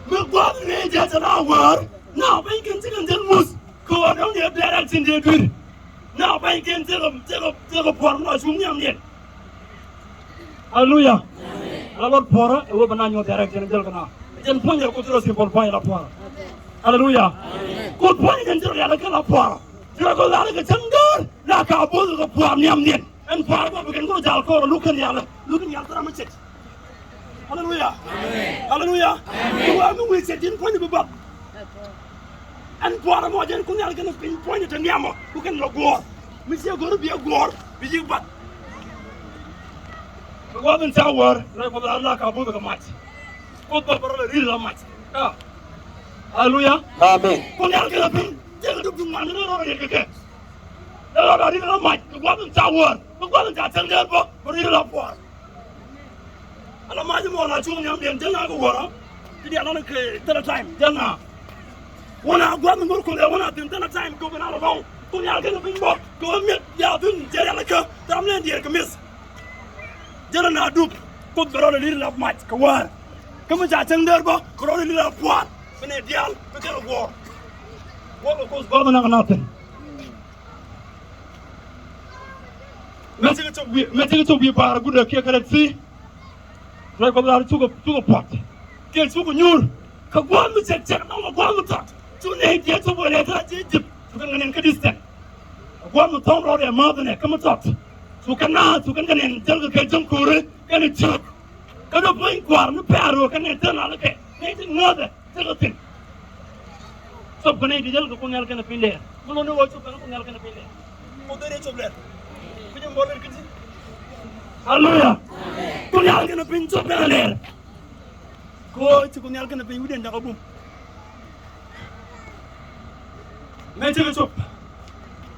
Mi gua̱a̱th ni jɛ cɛ la wäär. Na piny kɛn cikɛn jɛn muth. Kɛ ɣöö dɔ̱ŋ dee bɛr ɛn tin dee dui̱r. Na piny kɛn cikɛ, cikɛ, cikɛ puɔ̱r mi lɔ cuŋ nhiamdiɛn. Haleluya. Ala luɔt puɔ̱rä ɛ wee bɛ na nyuɔth direct jɛn jäl kɛ na. Jɛn puɔ̱ny ɛ Kuoth rɔ simple puɔ̱ny ala puɔ̱rä. Haleluya. Kuoth puɔ̱ny jɛn jɛn rial kɛ la puɔ̱rä. Jɛn kɛ la kɛ cäŋ däär la ka bo̱o̱th kɛ puɔ̱rä nhiamdiɛn. Ɛn puɔ̱rä bä bi kɛn kɛ jal kɔrɛ luk kɛn yalɛ. Luk kɛn yal thara mi cɛt. Haleluya. Haleluya. Kɛ wa mi wi̱i̱ cɛt ji̱n puɔ̱ny bi bath. Ɛn puɔ̱rä mɔ jɛn Kuoth Nhial kɛnɛ piny puɔ̱ny te nhiamɔ. Ku kɛn lɔ guɔ̱ɔ̱r. Mi ciɛ go̱r bi ɛ guɔ̱ɔ̱r bi yi̱k bath. Kɛ gua̱a̱th in ca wäär rɛy Kuoth Nhial la ka buth kɛ mac. Kuoth bä bä rɔ lɛ ri̱t la mac. Ka. Haleluya. Amen. Kuoth Nhial kɛ la piny. Jɛ kɛ dup duŋ ŋuan ni rɔ riet kɛ kɛ. Rɔ la ri̱t la mac. Kɛ gua̱a̱th in ca wäär. Kɛ gua̱a̱th in ca cäŋ dee bä bä ri̱t la puɔ̱ɔ̱r. Ala mac mɔ la cuŋ nhiamdiɛn jɛn na kɛ wäärä. Ti diaal lan kɛ thilɛ time jɛn na. Wä na gua̱a̱th in go̱r Kuoth ɛ wä na thi̱n thilɛ time kɛ wä na lɔ lɔŋ. Kuoth Nhial kɛnɛ piny bä kɛ wä mi̱eth ya thi̱n jɛ rial kä. Thɛram lɛn diɛɛr kɛ mi̱eth. Jɛn na dup Kuoth bɛ rɔ lɛ li̱r lap mac kɛ wäär. Kä mi ca cäŋ däär bä kɛ rɔ lɛ li̱r lap pua̱a̱r. Bi nɛ diaal bi kɛn guɔ̱ɔ̱r. Guɔ̱ɔ̱r kɛ Kuoth gua̱a̱th na kɛ na thi̱n. Mëë cikɛ cop wi̱i̱, mëë cikɛ cop wi̱i̱ pa̱a̱r gutdä kiɛ kɛ Red Sea. Ruac Kuɔth lar cukɛ, cukɛ puɔt. Kiɛ cukɛ nyuur. Kɛ gua̱a̱th mi cɛk cɛk nɔmɔ gua̱a̱th mi tɔt. Cu nɛy diɛ cop wëë lɛ thil a ji̱ Egypt. Cukɛ ŋäniɛn kä distance. Kɛ gua̱a̱th mi thɔŋ rɔɔdɛ määth ɛnɛ kä mi tɔt. Cukɛ naath, cukɛ ŋäniɛn jälkɛ kɛ jäŋ ko̱ri kɛnɛ ciök. Kä dee puɔ̱ny kua̱r ni Pɛro kɛnɛ thil lalkɛ. Nɛy ti ŋääthɛ. Thilɛ thi̱n. Cop kɛ nɛy ti jäl kɛ Kuoth Nhial kɛnɛ piny lɛɛr. Mi lo̱n ni ɣöö cop kɛ Kuoth Nhial kɛnɛ piny lɛɛr. Kuoth dee cop lɛɛr. Kui̱c in bɔl lɛɛr kä ji̱. Haleluya. Kuoth Nhial kɛnɛ piny cop kɛnɛ lɛɛr. Kɛ ɣöö ci Kuoth Nhial kɛnɛ piny wi̱cdɛn jakä bum. Mëë cikɛ cop.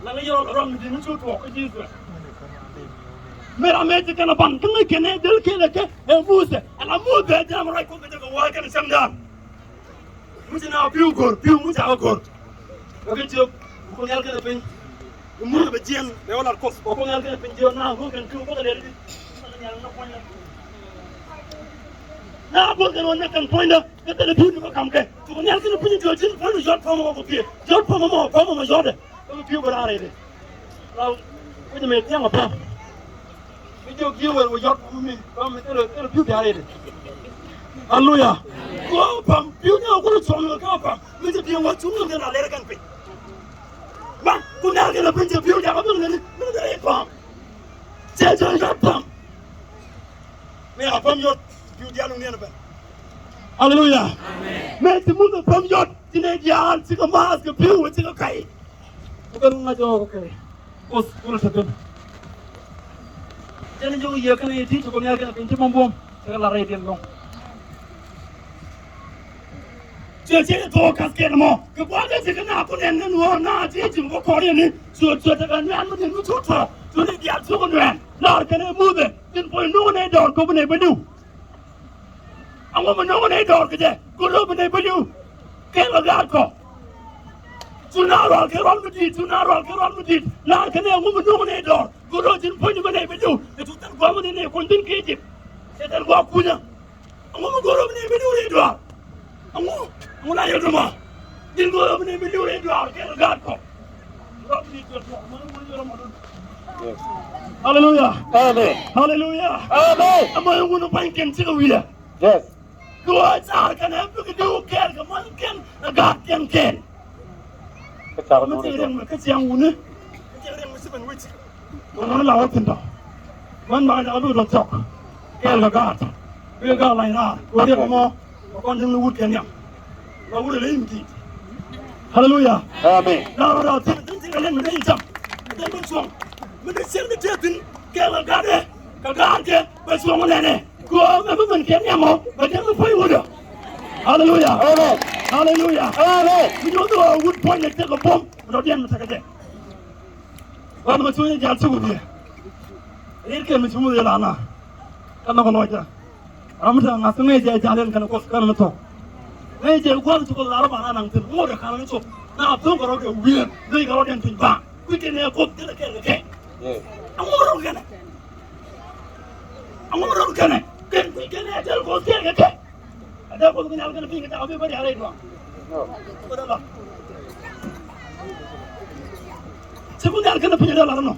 Laŋ i̱ yɛ rɔm mi di̱i̱t mi cu tuɔɔk kä ji̱ Israel. Mëë ram mëë ci kɛn a ban kä ŋäc kɛn ɛ del kɛn ɛ kɛ ɛ Muthɛ. Ala Muthɛ jam ruac Kuɔth kɛ jɛ kɛ wa̱a̱ kɛn cäŋ dan. Mi ci na pi̱w go̱r, pi̱w mi ca kɛ go̱r. Kɛ kɛ ciök, Kuoth Nhial kɛn ɛ piny. Muthɛ bɛ jiɛn bɛ wä lat Kuɔth, Kuoth Nhial kɛn ɛ piny jiɛn na go̱r kɛn pi̱w Kuoth ɛ lɛr di. Na go̱r kɛn wä nɛ kɛn puɔ̱nydä kɛ thilɛ pi̱w ni bä kam kɛ. Kuoth Nhial kɛn ɛ piny jiɔt ji̱n puɔ̱ny jiɔt pamɔ kɛ pi̱w. Jiɔt pamɔ mɔ, pamɔ mɔ jiɔtdɛ. Kɛ pi̱w bä raar rɛydɛ. Ram kuecä mëë thiaŋ a pam. Mi jiök ji̱ wël wä yɔt mi pam mi thilɛ, thilɛ pi̱w thiaŋ rɛydɛ. Aleluya. Kɛ pam pi̱w ni a kulɛ cuɔ̱ŋ ni kɛ pam. Mi ji̱ pi̱w wä cuŋ ni kɛ na lɛr kɛn piny. Bam ku nɛr kɛn a piny cɛ pi̱w jakä bäŋ ni mi ni dee pam. Cɛ jɛ yɔt pam. Mëë a pam yɔt pi̱w diaal ni ni ɛn bɛn. Aleluya. Amen. Mëë ti Muthɛ pam yɔt ti nɛ diaal ti kɛ maath kɛ pi̱w ti kɛ kac. Ku kɛn ŋa̱c ɣɔɔ kɛ Kuoth kulɛ te ben. Jɛn jiök yɛ kɛn yɛ ti ci Kuoth Nhial kɛn piny ti bum bum. Cɛ kɛ la rɛydiɛn lɔŋ. Cɛ cɛ thok kath kɛn mɔ kɛ gua̱a̱th ɛ ti kɛ na kun ɛn ni nuɔ̱ɔ̱r na ti ji̱ bä kɔr yɛ ni. Cuɛ cuɛ tekɛ nuɛ̈ɛ̈n mi di̱t mi cu tuɔɔk cu ni diaal cukɛ nuɛ̈ɛ̈n. Laar kɛn ɛ Muthɛ tin puɔ̱ny nuŋ ni dɔɔr kop ni bä diw. Aŋu mi nuŋ ni dɔɔr kɛ jɛ go̱r rɔ bi ni bä diw. Kɛn kɛ gaat kɔ. Cu na rual kɛ rual mi di̱i̱t, cu na rual kɛ rual mi di̱i̱t. Laar kɛn ɛ aŋu mi nuŋ ni dɔɔr go̱r rɔ ji̱n puɔ̱ny bi ni bä diw. Ɛ cu thil gua̱a̱th mi ni ni kuny bin kɛ Ijip. Ɛ thil gua̱a̱th kunyä. Aŋu mi go̱o̱r ɣöö bi ni mi li̱w rɛy duaar? Aŋu, aŋu la yɛ duɔ̱ma? Ji̱n go̱o̱r ɣöö bi ni mi li̱w rɛy duaar kɛn gaat kɔ. Haleluya. Amen. Haleluya. Amen. Ɛmɔ yɛ wun pa̱nykiɛn cikɛ wi̱i̱dɛ. Yes. Kɛ ɣöö car kɛn ɛ bikɛ diw kɛɛl kɛ muɔ̱thkiɛn ɛ gaatkiɛn kɛɛl. Kä car mi cikɛ riɛŋ mi kä ciaŋ wuni. Kä cikɛ riɛŋ mi ci ben wi̱c. Ŋuɔ̱t la wä thi̱n tɔ. Män ba kɛ jakä bikɛ duɔth cɔk kɛɛl kɛ gaat. Bikɛ gaat lany raar kɛ wä riɛk ɛmɔ. Kɛ kɔn ji̱n ni wut kɛ nhiam. La wut ɛ ley mi di̱i̱t. Haleluya. Amen. La rɔ raar thi̱n thi̱n thi̱n kɛ leny mi dee ji̱ cam. Kɛ jɛn bä cuɔ̱ŋ mi dee cieŋ mi tëë thi̱n kɛɛl kɛ gaat ɛ kɛ gaat kɛ bɛ cuɔ̱ŋ mi nɛnɛ. Kɛ ɣöö mɛ mi mɛn kɛ nhiam ɔ bɛ jɛn mi puɔ̱ny wut ɔ. Haleluya. Amen. Haleluya. Amen. Mi nyuɔth ɣöö wut puɔ̱ny ɛ tekɛ buɔ̱m mi dɔ̱diɛn mi tekɛ jɛ. Wan mɛ cuny jal cuk dhiɛ. Rir kɛ mi cuŋ dhiɛ lana. Kan nɔk lɔcda. Ram mi te ŋa̱th ŋäc jɛ jal yɛn kɛn Kuɔth kɛn mi thok. Ŋäc jɛ gua̱th cuk lar ba na naŋ thi̱n ŋot ɛ kan mi cuk. Na thok kɛ rɔ kɛ wi̱i̱. Ŋäc kɛ rɔ diɛn piny ba. Kui̱ kɛn ɛ Kuoth kɛn ɛ kɛn kɛ kɛ. Aŋu rɔ kɛn ɛ. Aŋu rɔ kɛn ɛ. Kɛn kui̱ kɛn ɛ jɛl Kuɔth kɛn kɛ kɛ. Ɛ dee Kuoth Kuoth Nhial kɛn piny kɛ cakɔ bi bä rial rɛy duaŋ. Ci Kuoth Nhial kɛn piny dee lar nɔ.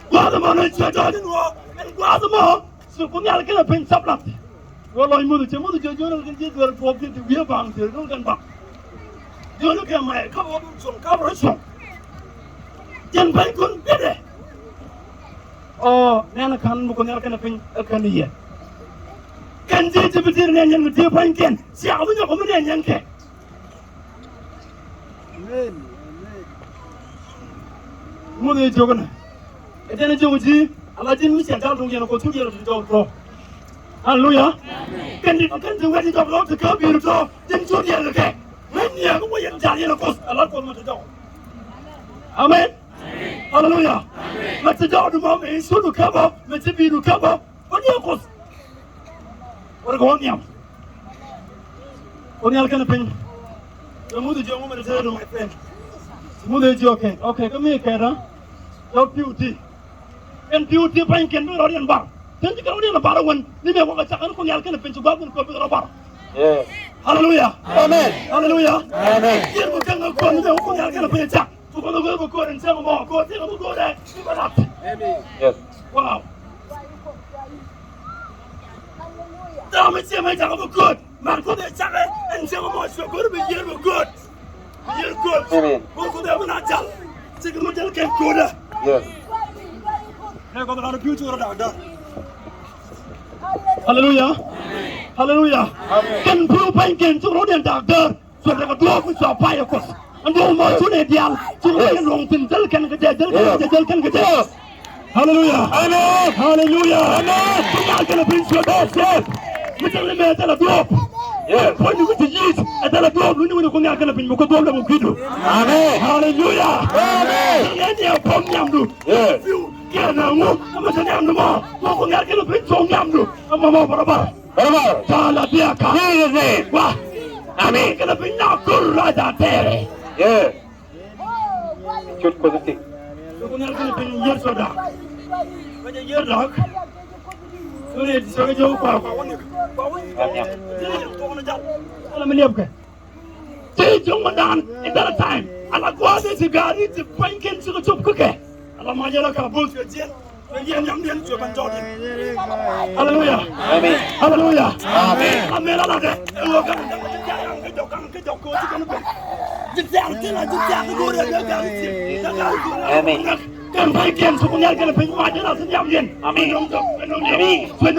Gua̱a̱th ɛmɔ ni cuɛ jɔɔc in wä ɛn gua̱a̱th ɛmɔ. Ci Kuoth Nhial kɛn piny cap lath. Wä lɔc Muthɛ cɛ Muthɛ cɛ jiön kɛn ji̱ dhuer tuɔɔk ji̱ ti wiee baŋ ti run kɛn baŋ. Jiön kɛ mɛ kap wä dun cuɔ̱ŋ kap rɔ cuɔ̱ŋ. Jɛn ba̱ny kun biɛtɛ. Ɔ nɛn ka̱n mi Kuoth Nhial kɛn piny ɛ kɛn yɛ. Kɛn ji̱ ji̱ bi dier nɛn yɛn mi dier pa̱ny kɛn. Ciaŋ mi nyɔk mi nɛn yɛn kɛ. Amen. Amen. Muthɛ jiök nɛ. Ɛ jɛn jiök ji̱ ala ji̱n mi cɛ gal duŋ yɛn Kuoth cu diɛl ti jɔk tɔ. Haleluya. Amen. Kɛn ji̱ kɛn ji̱ wɛt ji̱ jɔk tɔ ti kä bi̱i̱r tɔ ji̱n cu diɛl kɛ. Ŋäc niɛ kä wä yɛn jal yɛn Kuoth ala Kuoth mi ti jɔk. Amen. Haleluya. Mɛ ti jɔɔdu mɔ mɛ i̱ cudu kɛ bɔ mɛ ti bi̱i̱du kɛ bɔ. Wä diɛ Kuoth. Wä kɛ wä nhiam. Wä nhial kɛn piny. Yɛ Muthɛ jiɛ ŋu mɛ ti tëëdu my friend. Muthɛ jiɛ okay. Okay kä mi kɛt ɔ. Jɔk piu ti. Kɛn piu ti pa̱ny kɛn bi rɔ diɛn bar. Thin ti kɛ rɔ diɛn bar wän ni mɛ wä kɛ cak ɛn Kuoth Nhial kɛn piny ci gua̱th wän Kuoth bi rɔ bar. Haleluya. Amen. Haleluya. Amen. Yɛn ku kɛn kɛ Kuoth ni mɛ wä Kuoth Nhial kɛn piny cak. Tukɛ bä go̱o̱r bä ko̱o̱r ɛn cäŋ mɔ ko̱o̱r cäŋ bä go̱o̱r ɛ i̱ bä lath. Amen. Yes. Wow. Dhamɛ ciɛ mɛ cakɛ bä ko̱o̱r. Mɛn ko̱o̱r ɛ cakɛ ɛn cäŋ mɔ cuɛ go̱o̱r bä yiër bä ko̱o̱r. Yiër ko̱o̱r. Amen. Go̱o̱r ko̱o̱r ɛ bä na jal. Cikɛ mɔ jal kɛn ko̱o̱r ɛ. Yes. Nɛ kɔn rɔ pi̱w cuk rɔ dak däär. Haleluya. Haleluya. Amen. Kɛn pi̱w pa̱ny kɛn cuk rɔ diɛn dak däär. Cuɛ tekɛ duɔ̱ɔ̱p mi cua pay ɛ Kuoth. Ɛn duɔ̱ɔ̱p mɔ cunɛ diaal. Cunɛ kɛn luɔ̱ŋ thi̱n jäl kɛn kɛ jɛ, jäl kɛn kɛ jɛ, jäl kɛn kɛ jɛ. Haleluya. Amen. Haleluya. Amen. Bi diaal kɛn ɛ piny cuɛ duɔ̱ɔ̱p. Mi cɛ li mɛ thilɛ duɔ̱ɔ̱p. Yes. Puɔ̱nydu mi ci yic ɛ thilɛ duɔ̱ɔ̱p, lunydu wini Kuoth Nhial kɛn ɛ piny mi Kuoth duɔ̱ɔ̱p lɛ mi kui̱du. Amen. Haleluya. Amen. Ni ɛ pɔm nhiamdu. Yes. Piu kɛ Ɛn ŋu ɛmɛ te nhiamdu mɔ mɔ Kuoth Nhial kɛnɛ piny cuɔ̱ŋ nhiamdu ɛmɔ mɔ barabar. Barabar. Ca la diaaka. Jesus name. Wa. Amen. Kɛnɛ piny na kur raja tɛɛrɛ. Yeah. Cut Kuoth thing. Kuoth Nhial kɛnɛ piny yier sɔda. Bɛ jɛ yier lak. Suri ti sɔrɔ jɛ kua kua wani kua wani. Amen. Ala mi liɛp kɛ. Ti juŋ mi daan in that time. Ala gua̱a̱th in ti gaari ti pua̱nykiɛn ti kɛ cop kä kɛ. Ala ma jɛ la ka bo̱o̱th kɛ jiɛn. Kɛ jiɛn yam diɛn cuɛ ban jɔɔk diɛn. Hallelujah. Amen. Hallelujah. Amen. Amen. Ala dɛ. Ɛ wä gaŋ gaŋ ti jɛ yaŋ kɛ jɔk gaŋ kɛ jɔk kɛ ti kɛn bɛn. Ti tɛ̈r ti la ti tɛ̈r ti go̱o̱rɛ kɛ gaari ti. Kɛ gaari ti. Amen. Kɛn pay kɛn sukun yar kɛn piny ma jɛ la ti yam diɛn. Amen. Amen. Amen. Amen.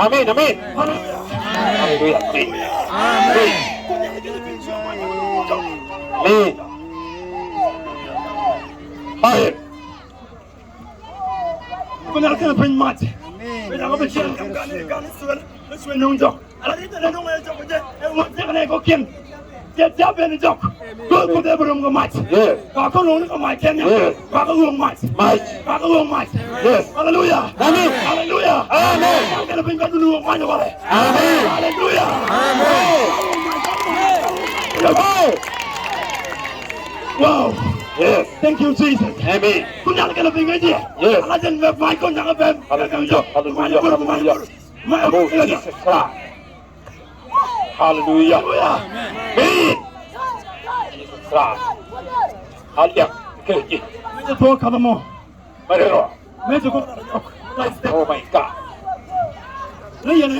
Amen. Amen. Amen. Amen. Amen. Amen. Amen. Amen. Amen. Amen. Ala ri tɛnɛ nuŋ ɛ jɔk jɛ ɛ wä jɛ kɛnɛ kɔ kiɛn. Jɛ jɛ ben jɔk. Go̱o̱r Kuoth ɛ bi rom kɛ mac. Yes. Ba kä nuŋ ni kɛ mac kɛn ya. Yes. Ba kä ɣööŋ mac. Mac. Ba kä ɣööŋ mac. Yes. Hallelujah. Amen. Hallelujah. Amen. Kɛnɛ piny bɛ duni ɣööŋ mac walɛ. Amen. Hallelujah. Amen. Oh. Wow. Yes. Thank you, Jesus. Amen. Kun yal kɛnɛ piny kɛ jɛ. Yes. Ala jɛn bɛ mac kɔn jakä bɛ. Hallelujah. Hallelujah. Hallelujah. Oh, Jesus Christ. Hallelujah. Amen. Jesus Christ. Hallelujah. Kɛ ji̱. Mɛ jɛ tuɔɔk kath mɔ. Mɛ rɔ. Mɛ jɛ kɔ. Oh my God. Ni yɛn.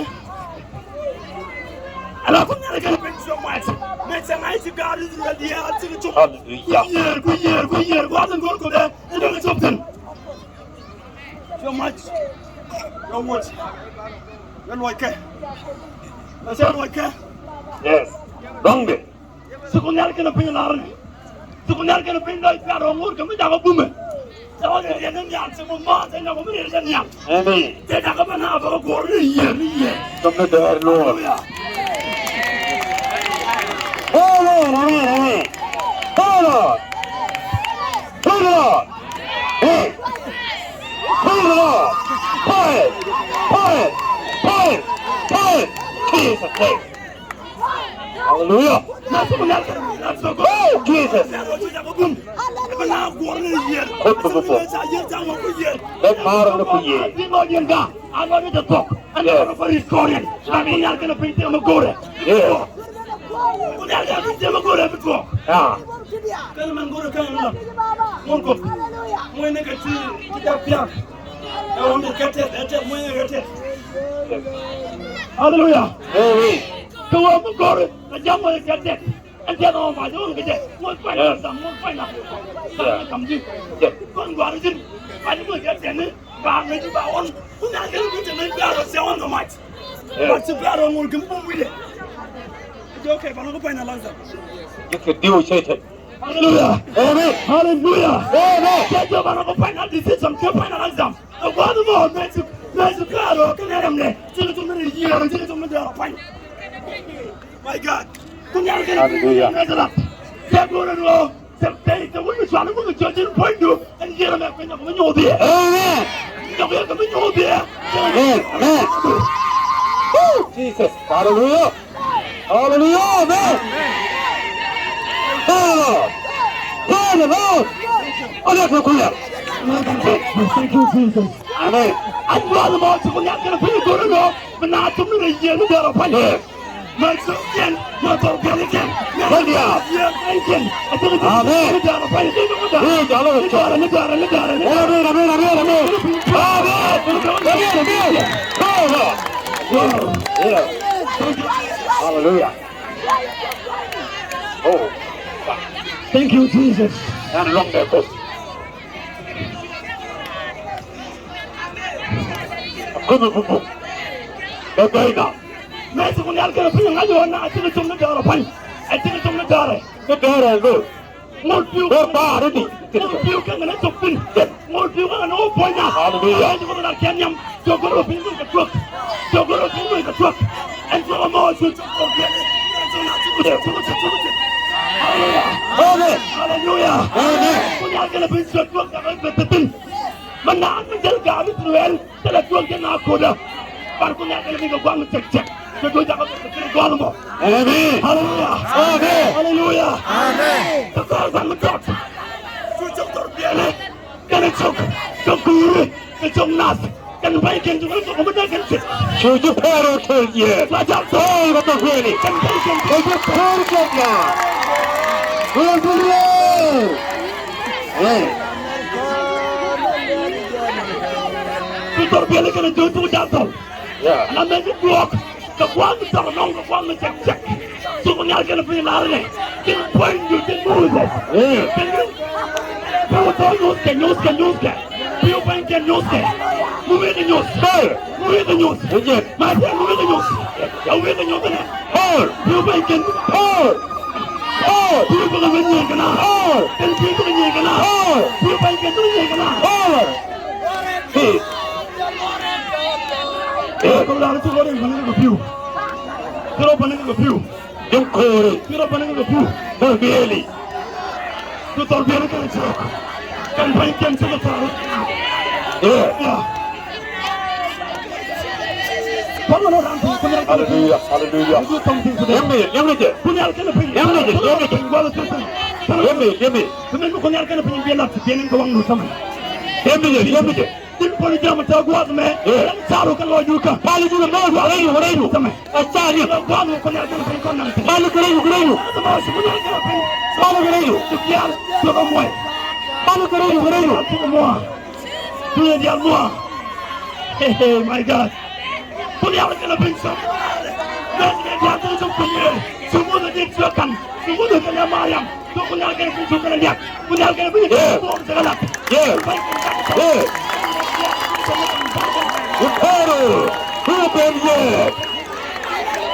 Ala ko nyɛ kɛ ben so much. Mɛ jɛ ngai ti gari ni la dia ti to. Hallelujah. Ku yɛr, ku yɛr, ku yɛr, ku yɛr. Wa den gor ko dɛ. Ni dɛ to den. Cɛ mac. Cɛ wuɔc. Cɛ luɔckɛ. Cɛ luɔckɛ. Yes. Dɔŋdɛ. Thuk Nhial kɛnɛ piny lar ni. Thuk Nhial kɛnɛ piny lɔc piat rɔ ŋor kɛ mi dakä bumɛ. Cɛ wä riɛk ni nhial cɛ mɔ ma cɛ nyɔk mi riɛk ni nhial. Amen. Cɛ dakä bä na bä guɔr ni yier ni yier. Dɔŋdɛ dɛɛr luɔr. Hallelujah. Amen, amen, amen. Praise the Lord. Praise the Lord. Hey. Praise the Lord. Praise, praise, praise, praise. Jesus name. Hallelujah. Oh, Jesus. Kut bä bä bä. Bä maar ni ku yee. Yes. Yeah. Hallelujah. Amen. Kɛ wä mi gɔr kɛ jam wä kɛ tɛt. Ɛn tɛt ɔ ma jɛ wä kɛ jɛ. Wä kuany na sam, wä kuany na. Sam ni kam ji̱. Kɔn gɔr ji̱. Kuany wä kɛ tɛt ni. Ba ni ji̱ ba ɣɔn. Kun na kɛ ni kun tɛ ni ba rɔ sɛ ɣɔn kɛ mac. Ba ti ba rɔ ŋul kɛ mi bum wi̱dɛ. Jɛ wä kɛ ba ni kɛ kuany na laŋ sam. Ji̱ kɛ diw cɛ tɛt. Hallelujah. Amen. Hallelujah. Amen. Cɛ jɛ ba ni kɛ kuany na decision kɛ kuany na laŋ sam. Ɛ gua̱a̱th mɔ mɛ ci mɛ ci kaarɔ kɛ nɛ rɛm nɛ ci kɛ cum ni yiëë ci kɛ cum ni dɛɛr ɔ pa̱ny. My God. Kun yar kɛ nɛ. Hallelujah. Mɛ ci lat. Cɛ duɔ̱ɔ̱r ɛn ɣöö cɛ pɛy cɛ wun mi cual wun mi cual ci puɔ̱nydu ɛn yiëë mɛ kui̱ nyɔk mi nyoth yɛ. Amen. Nyɔk yɛ kɛ mi nyoth yɛ. Amen. Amen. Woo! Jesus. Hallelujah. Hallelujah, amen. Praise the Lord. Praise the Lord. Ɔlɛ kɛ kuya. Thank you, Jesus. Amen. An gua̱a̱th mɔ ti ku nyak kɛnɛ piny go̱r inɔ mi na tum ni rɛ yiëë ni dɛr ɔ pa̱ny. Yes. Mɛ thok kɛn, mɛ thok kɛn kɛn. Hallelujah. Yiëë kɛn kɛn. Amen. Ni dɛr ɔ pa̱ny. Ni dɛr ɔ pa̱ny. Ni dɛr ɔ, ni dɛr ɔ, ni dɛr ɔ. Amen, amen, amen, amen. Amen. Amen, amen. Praise the Lord. Wow. Yeah. Hallelujah. Oh. Thank you, Jesus. Ɛn luɔ̱ŋ dɛ Kuoth. Akumɛ bubuk. Bɛ bɛy na. Mɛ thuk nhial kɛnɛ piny ŋa̱c ɣän na a cikɛ cum ni däärä pa̱ny. A cikɛ cum ni däärä. Ni däärä lo̱r. Ŋot pi̱w. Ŋot pi̱w kɛ ŋɛ ni thok thi̱n. Ŋot pi̱w kɛ ŋɛ ni wä puɔ̱nyna. Hallelujah. Ŋot pi̱w kɛ ŋɛ ni wä puɔ̱nyna. Hallelujah. Amen. Haleluya. Amen. Kun Nhial kɛnɛ piny, cuɛ duɔ̱k jakä bɛ thi̱n. Mɛ naan mi jäl gaari Israel, thilɛ duɔ̱k jɛ na ko̱dä. Bar Kun Nhial kɛnɛ piny kɛ gua̱a̱th mi cɛk cɛk. Cuɛ duɔ̱k jakä bɛ thi̱n gɔl mɔ. Amen. Haleluya. Amen. Haleluya. Amen. Kɛ kɔr gua̱a̱th mi tɔt. Cu cok thor biɛlɛ. Kɛnɛ cok, cok kuuri, kɛ cok nath, kɛn ba̱ny kɛn cok, cok mi dee kɛn cok. Cu ji̱ Pɛro tel yɛ. Cua jal tɔl bä tɔk kuɛni. Kɛn ba̱ny kɛn cok. Cu ji̱ Pɛro tel yɛ. Wee kuuri. Ɛ. Cu thor biɛli kɛnɛ cok, cok jal tɔl. Yeah. Ala mɛ ji̱ duɔ̱ɔ̱k. Kɛ gua̱a̱th mi tɔk nɔŋ kɛ gua̱a̱th mi cɛk cɛk. Thuk Nhial kɛnɛ piny lar nɛ. Tin puɔ̱ny du tin Moses. Tin du. Pi̱w tɔ̱ nyuthkɛ, nyuthkɛ, nyuthkɛ. Pi̱w puɔ̱ny kɛn nyuthkɛ. Mi wekɛ nyuth. Hey. Mi wekɛ nyuth. Hey. Ma tɛn mi wekɛ nyuth. Ya wekɛ nyuth nɛ. Hey. Pi̱w puɔ̱ny kɛn. Hey. Hey. Pi̱w puɔ̱ny kɛn nyuth kɛn na. Hey. Kɛn pi̱w puɔ̱ny kɛn nyuth kɛn na. Hey. Pi̱w puɔ̱ny kɛn nyuth kɛn na. Hey. Hey. Hey. Kɛ lar thuk ɔrɛ kɛ pi̱w. Thuk ɔrɛ kɛ pi̱w. Jɔ̱ŋ ko̱ri. Thirɔ bäni kɛ ku. Thor biɛli. Ku thor biɛli kɛ cok. Kɛn pa̱ny kɛn cok thor. Yeah. Yeah. Hallelujah, hallelujah. Liɛm ni jɛ, liɛm ni jɛ. Liɛm ni jɛ, liɛm ni jɛ. Liɛm ni, liɛm ni. Liɛm ni jɛ, liɛm ni jɛ. Tin pɔn jam tɛ guath mɛ. Ɛ. Ɛn caru kɛ lɔc wä kä. Pali jukɛ mɛ wä rɛy wä rɛy wä. Tɛmɛ. Ɛ caru. Kɛ guath wä kɔn yar kɛn piny kɔn naŋ tɛ. Pali kɛ rɛy wä kɛ rɛy wä. Tɛmɛ wä si kɔn yar kɛn piny. Pali kɛ rɛy wä. Ti dial. Tɛmɛ muɔy. Pali kɛ rɛy wä kɛ rɛy wä. Tɛmɛ muɔy. Tunyɛ dial muɔy. Hey, hey, my God. Kɔn yar kɛn piny sɔ. Mɛ dial tɛ sɔ kɔn yar. Sɔ mɔdɛ dial tɛ kan. Sɔ mɔdɛ kɛn yar Mariam. Yes. Yes. Yes. Who can you?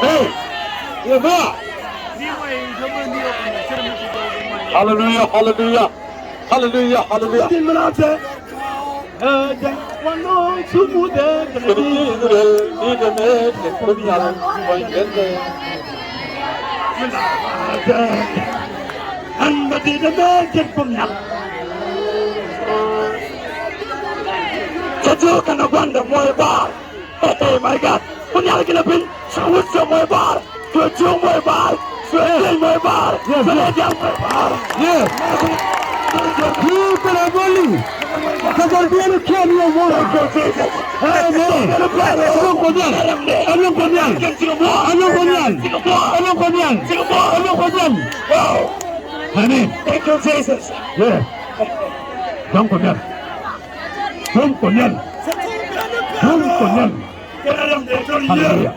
Hey. Hallelujah, hallelujah. Hallelujah, hallelujah. Ɛn bɛ di̱t ɛmɛ jɛn kum nhial. Cɛ jiök kɛnɛ gua̱ndɛ muɔ̱ɔ̱c bar. Hey, my God. Kun nhial kɛnɛ piny. Cɛ wut cɛ muɔ̱ɔ̱c bar. Cɛ jiök muɔ̱ɔ̱c bar. Cɛ jiök muɔ̱ɔ̱c bar. Yes, cɛ yes. Jiök muɔ̱ɔ̱c bar. Yes. Jiök kɛnɛ boli. Kɛ bol biɛn kiɛn yɛ muɔ̱ɔ̱c. Amen. Ɛlɔ̱ŋ kɔn nhial. Ɛlɔ̱ŋ kɔn nhial. Ɛlɔ̱ŋ kɔn nhial. Ɛlɔ̱ŋ kɔn nhial. Ɛlɔ̱ŋ kɔn nhial. Amen. Thank you, Jesus. Yeah. Dɔ̱ŋ kɔn nhial. Dɔ̱ŋ kɔn nhial. Dɔ̱ŋ kɔn nhial. Hallelujah.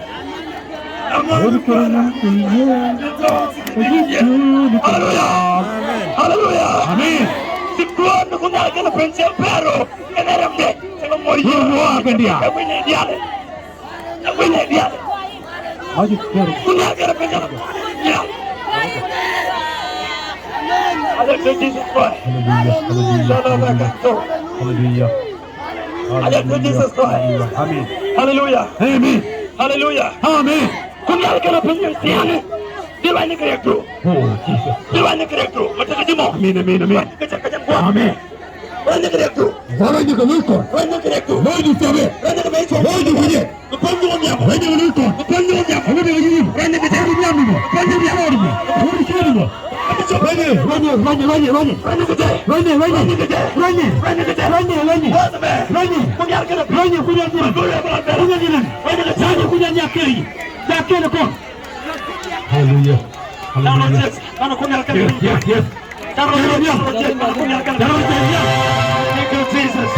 Hallelujah. Hallelujah. Amen. Ti kuäär ni kun nhial kɛnɛ pɛn cɛ pɛro kɛnɛ rɛmdɛ. Kɛnɛ mɔ yɛ. Kɛnɛ mɔ yɛ. Ɛ wi̱n ni diaal. Ɛ wi̱n ni diaal. Kun nhial kɛnɛ pɛn cɛ pɛn. Hallelujah, Jesus Christ. Hallelujah. Hallelujah. Hallelujah. Hallelujah. Hallelujah. Amen. Hallelujah. Amen. Kun nhial kɛnɛ piny in tiani. Di ruacni kɛ riɛk du. Oh, Jesus. Di ruacni kɛ riɛk du. Ma tekɛ ji̱ mɔ. Amen, amen, amen. Kɛ cɛ kɛ jɛn gua̱a̱th. Amen. Ruacni kɛ riɛk du. Ruacni kɛ lo̱c kɔn. Ruacni kɛ riɛk du. Lo̱c du thia̱a̱p. Ruacni kɛ ben cuɔ̱ŋ. Lo̱c du kui̱dɛ. Kɛ puɔ̱ny Jɔ̱ɔ̱n nhiam. Ruacni kɛ lo̱c kɔn. Kɛ puɔ̱ny Jɔ̱ɔ̱n nhiam. Ruacni kɛ riɛk du. Ruacni kɛ riɛk du. Ruacni kɛ riɛk du. Ruacni kɛ riɛk du. Ruacni, ruacni, ruacni, ruacni. Ruacni, ruacni. Ruacni, ruacni. Ruacni, ruacni. Ruacni, kunyar kɛnɛ. Kunyar kɛnɛ. Kunyar kɛnɛ. Kunyar kɛnɛ. Kunyar kɛnɛ kɔn. Hallelujah. Hallelujah. Yes, yes, yes. Thank you, Jesus.